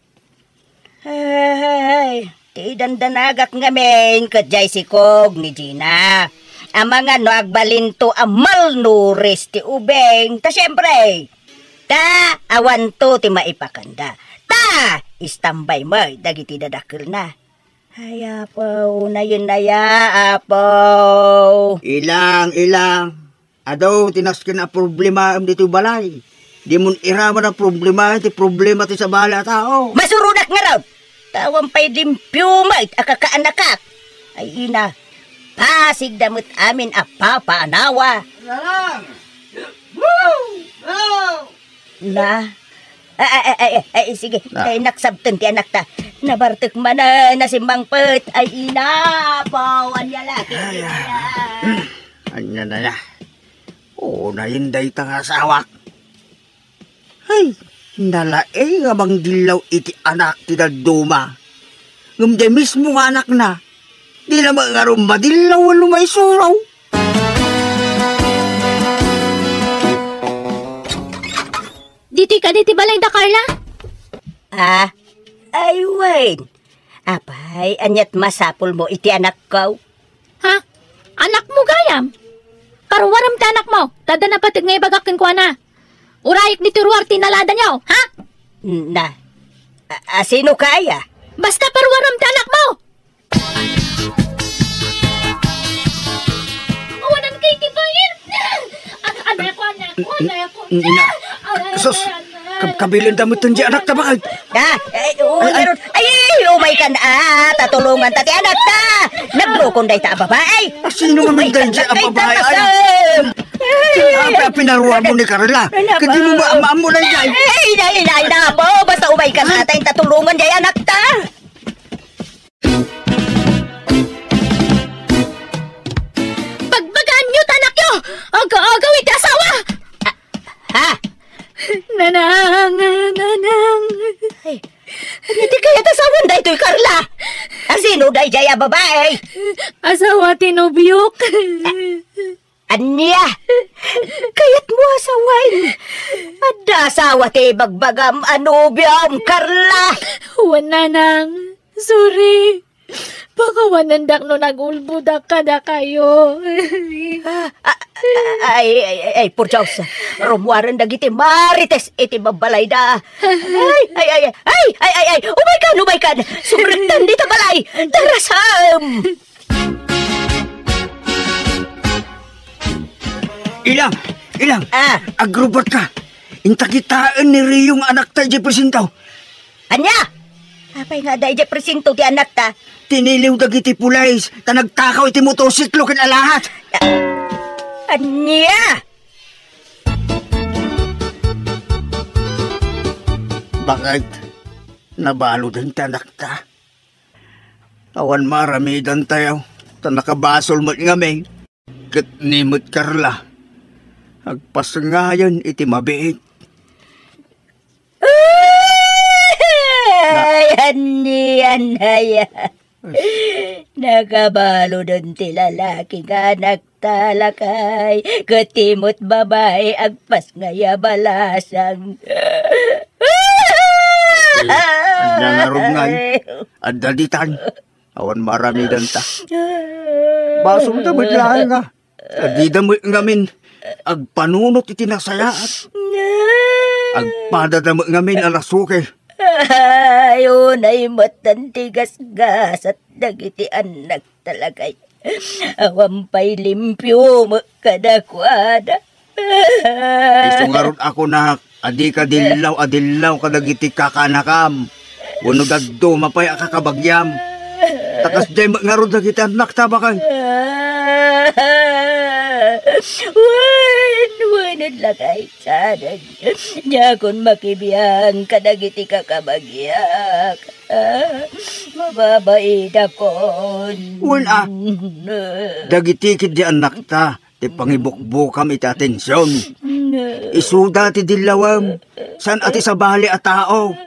Ay, ti dandanagak ngamin ket jay sikog ni Gina. Amangan no agbalinto a malnourished ti ubing, ta siempre, ta awanto ti maipakanda. Ta istambay met dagiti dadakkelna. Ay, Apo, nayon aya, Apo. Ilang, ilang. Adu ti nasken a problemaem ditoy balay. Dimon iraman a problema ti problema ti sabali a tao. Masurodak ngarud! Ta awan pay limpio met a kakaanakak. Ay ina, pasigda met amin a papaanawa. Lalang! Woo! Woo! Na? Ay, ay, ay, ay, ay, sige. Na. Kay naksabten ti anakta. Nabartek manen a simmangpet. Ay ina, Apo, ania la ti ania. Ania na ya. Unayen dayta nga asawak. Ay, nalaing a mangdillaw iti anak ti dadduma. Ngem diay mismo nga anakna, dina met ngarud madillaw wenno maisuro. Ditoy kadi ti balay da Carla? Ah, ay wen. Apay, ania't masapulmo iti anakko? Ha? Anakmo gayam? Paruarem ti anakmo, ta adda napateg nga ibagak kenkuana. Urayek ditoy ruar ti inaladayo, ha? Na, a, a, sino kaya? Basta paruarem ti anakmo! Awanan kay ti bayad! An-, anakko, anakko, anakko. Na, sus, kab-, kabilen da met diay anakta, bakay. Ah, ay, umay Ay, ay. Ay, ay, ay, umay kan, ah, tatulongan ta ti anakta. Nagrukon dayta a babae. Sino nga Umay kan, dayta a ay, babae? Ay, tatasem. Ay, ay, pinaruar mo ni Carla. Ay, Kadi mo ba, amaam mo lang diay. Ay, ay, ay, ay, napo, basta umay kan, atay, tatulongan diay anakta. Pagbagaanyo ti anakyo! Aga-agaw iti asawa! Ha? Nanang, nanang. Ay, iti kayat asawan daytoy, Carla? A, sino daydiay a babae? Asawa ti nobiok. Ania? Kayatmo a sawen? Adda asawa ti ibagbagam a nobiom, Carla? Wen, nanang. Sorry. Pakawanendak no nagulbodak kadakayo. Ah, ah, ah, ay, ay, ay, ay, por Dios. Rummuaren dagiti marites iti babbalayda. Ay, ay, ay, ay, ay, ay, ay, umaykan, umaykan. Sumrektan dita balay. Tarasam! Ilang! Ilang! Ah. Agrubot ka! Inta kitaen ni Rio nga anakta idiay presinto. Ania? Apay nga adda idiay presinto ti anakta? Tiniliw dagiti pulis ta nagtakaw iti motorsiklo ken alahas. Ania? Bakit? Nabaludan ti anakta? Awan maaramidantayo, ta nakabasol met ngamin. Ket ni met Carla, agpasngayen iti mabiit. Ay, ania, ania. Nakabaludan ti lalaki nga anak ta, lakay, ket ti met babae agpasngay a balasang. Ania ngarud ngay? Adda ditan. Awan maaramidanta. Basolda met laeng a. Adida met ngamin agpanunot iti nasayaat. Agpadada met ngamin a nasuke. Ay, unay met ti gasgasat dagiti annak ta, lakay. Awan pay limpio met kadakuada. Isu ngarud a kunak a dika dillaw a dillaw kadagiti kakanakam wenno dadduma pay a kakabagiam. Ta kasdiay met ngarud dagiti annak ta, bakay. Wen, wen, lakay, saan. Diakon makibiang kadagiti kakabagiak. Ah, mababainakon. Wen a, dagiti ketdi annakta ti pangibukbukam iti atensiyon. Isuda ti dillawem, saan a ti sabali a tao.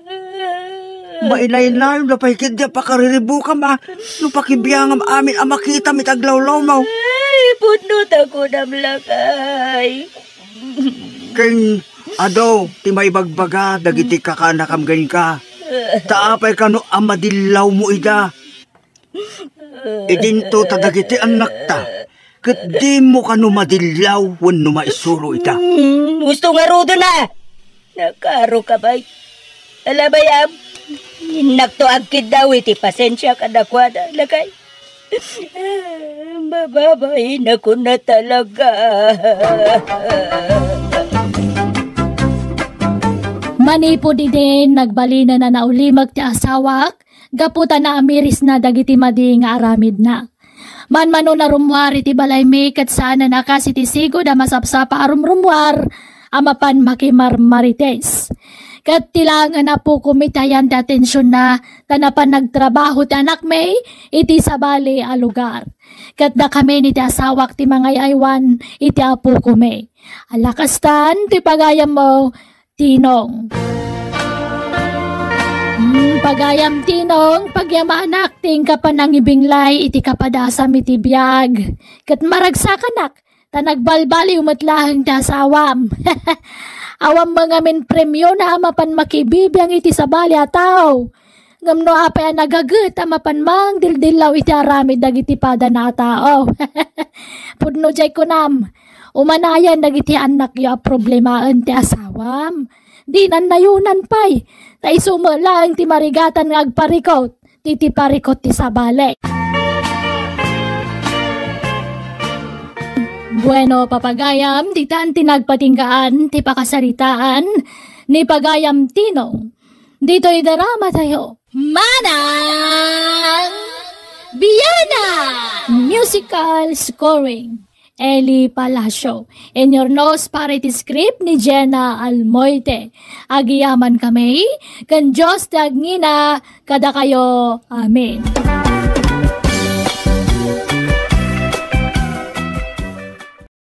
Mainaynayonda pay ketdi a pakariribukam a no pakibiangam amin a makitam iti aglawlawmo. Ay, pudno ta kunam, lakay. Ken adu ti maibagbaga dagiti kakanakam kenka. Ta apay kano a madillawmo ida? Idinto ta dagiti annakta, ket dimo kano madillaw wenno maisuro ida. Mm, gusto ngaruden a. Nakaro ka bay. Ala bay, am. Innakto agkiddaw iti pasensia kadakuada, lakay. Mababainakon a talaga. Manipud idin, nagbalinen a naulimek ti asawak gapu ta naamirisna dagiti madi nga aramidna. Manmanon a rummuar iti balaymi ket saanen a kas iti sigud a masapsapa a rumrummuar a mapan makimarmarites. Ket ti laengen a pukom iti ayan ti atensionna, ta napan nagtrabaho ti anakmi iti sabali a lugar. Ket dakami ni ti asawak ti mangay-aywan iti a pukomi. Ala kastan ti pagayammo, Tinong. Hmm, pagayam Tinong, pagyamanak ti inka panangibinglay iti kapadasam iti biag. Ket maragsakanak, ta nagbalbaliw met laeng ti asawam. Awan mangamin premiona a mapan makibibiang iti sabali a tao. Ngem no apay a nagaget a mapan mangdildillaw iti aramid dagiti padana a tao. Pudno jay kunam, umanayan dagiti annakyo a problemaen ti asawam. Dinan nayunan pay, ta isu met laeng ti marigatan nga agparikot, ti, ti parikot ti sabali. Bueno, papagayam, ditan ti nagpatinggaan ti pakasaritaan ni Pagayam Tinong. Ditoy drama tayo. Manang Biana! Musical scoring, Eli Palacio. Inurnos para iti script ni Jenna Almoite. Agyamankami, ken Dios ti agngina kadakayo. Amen.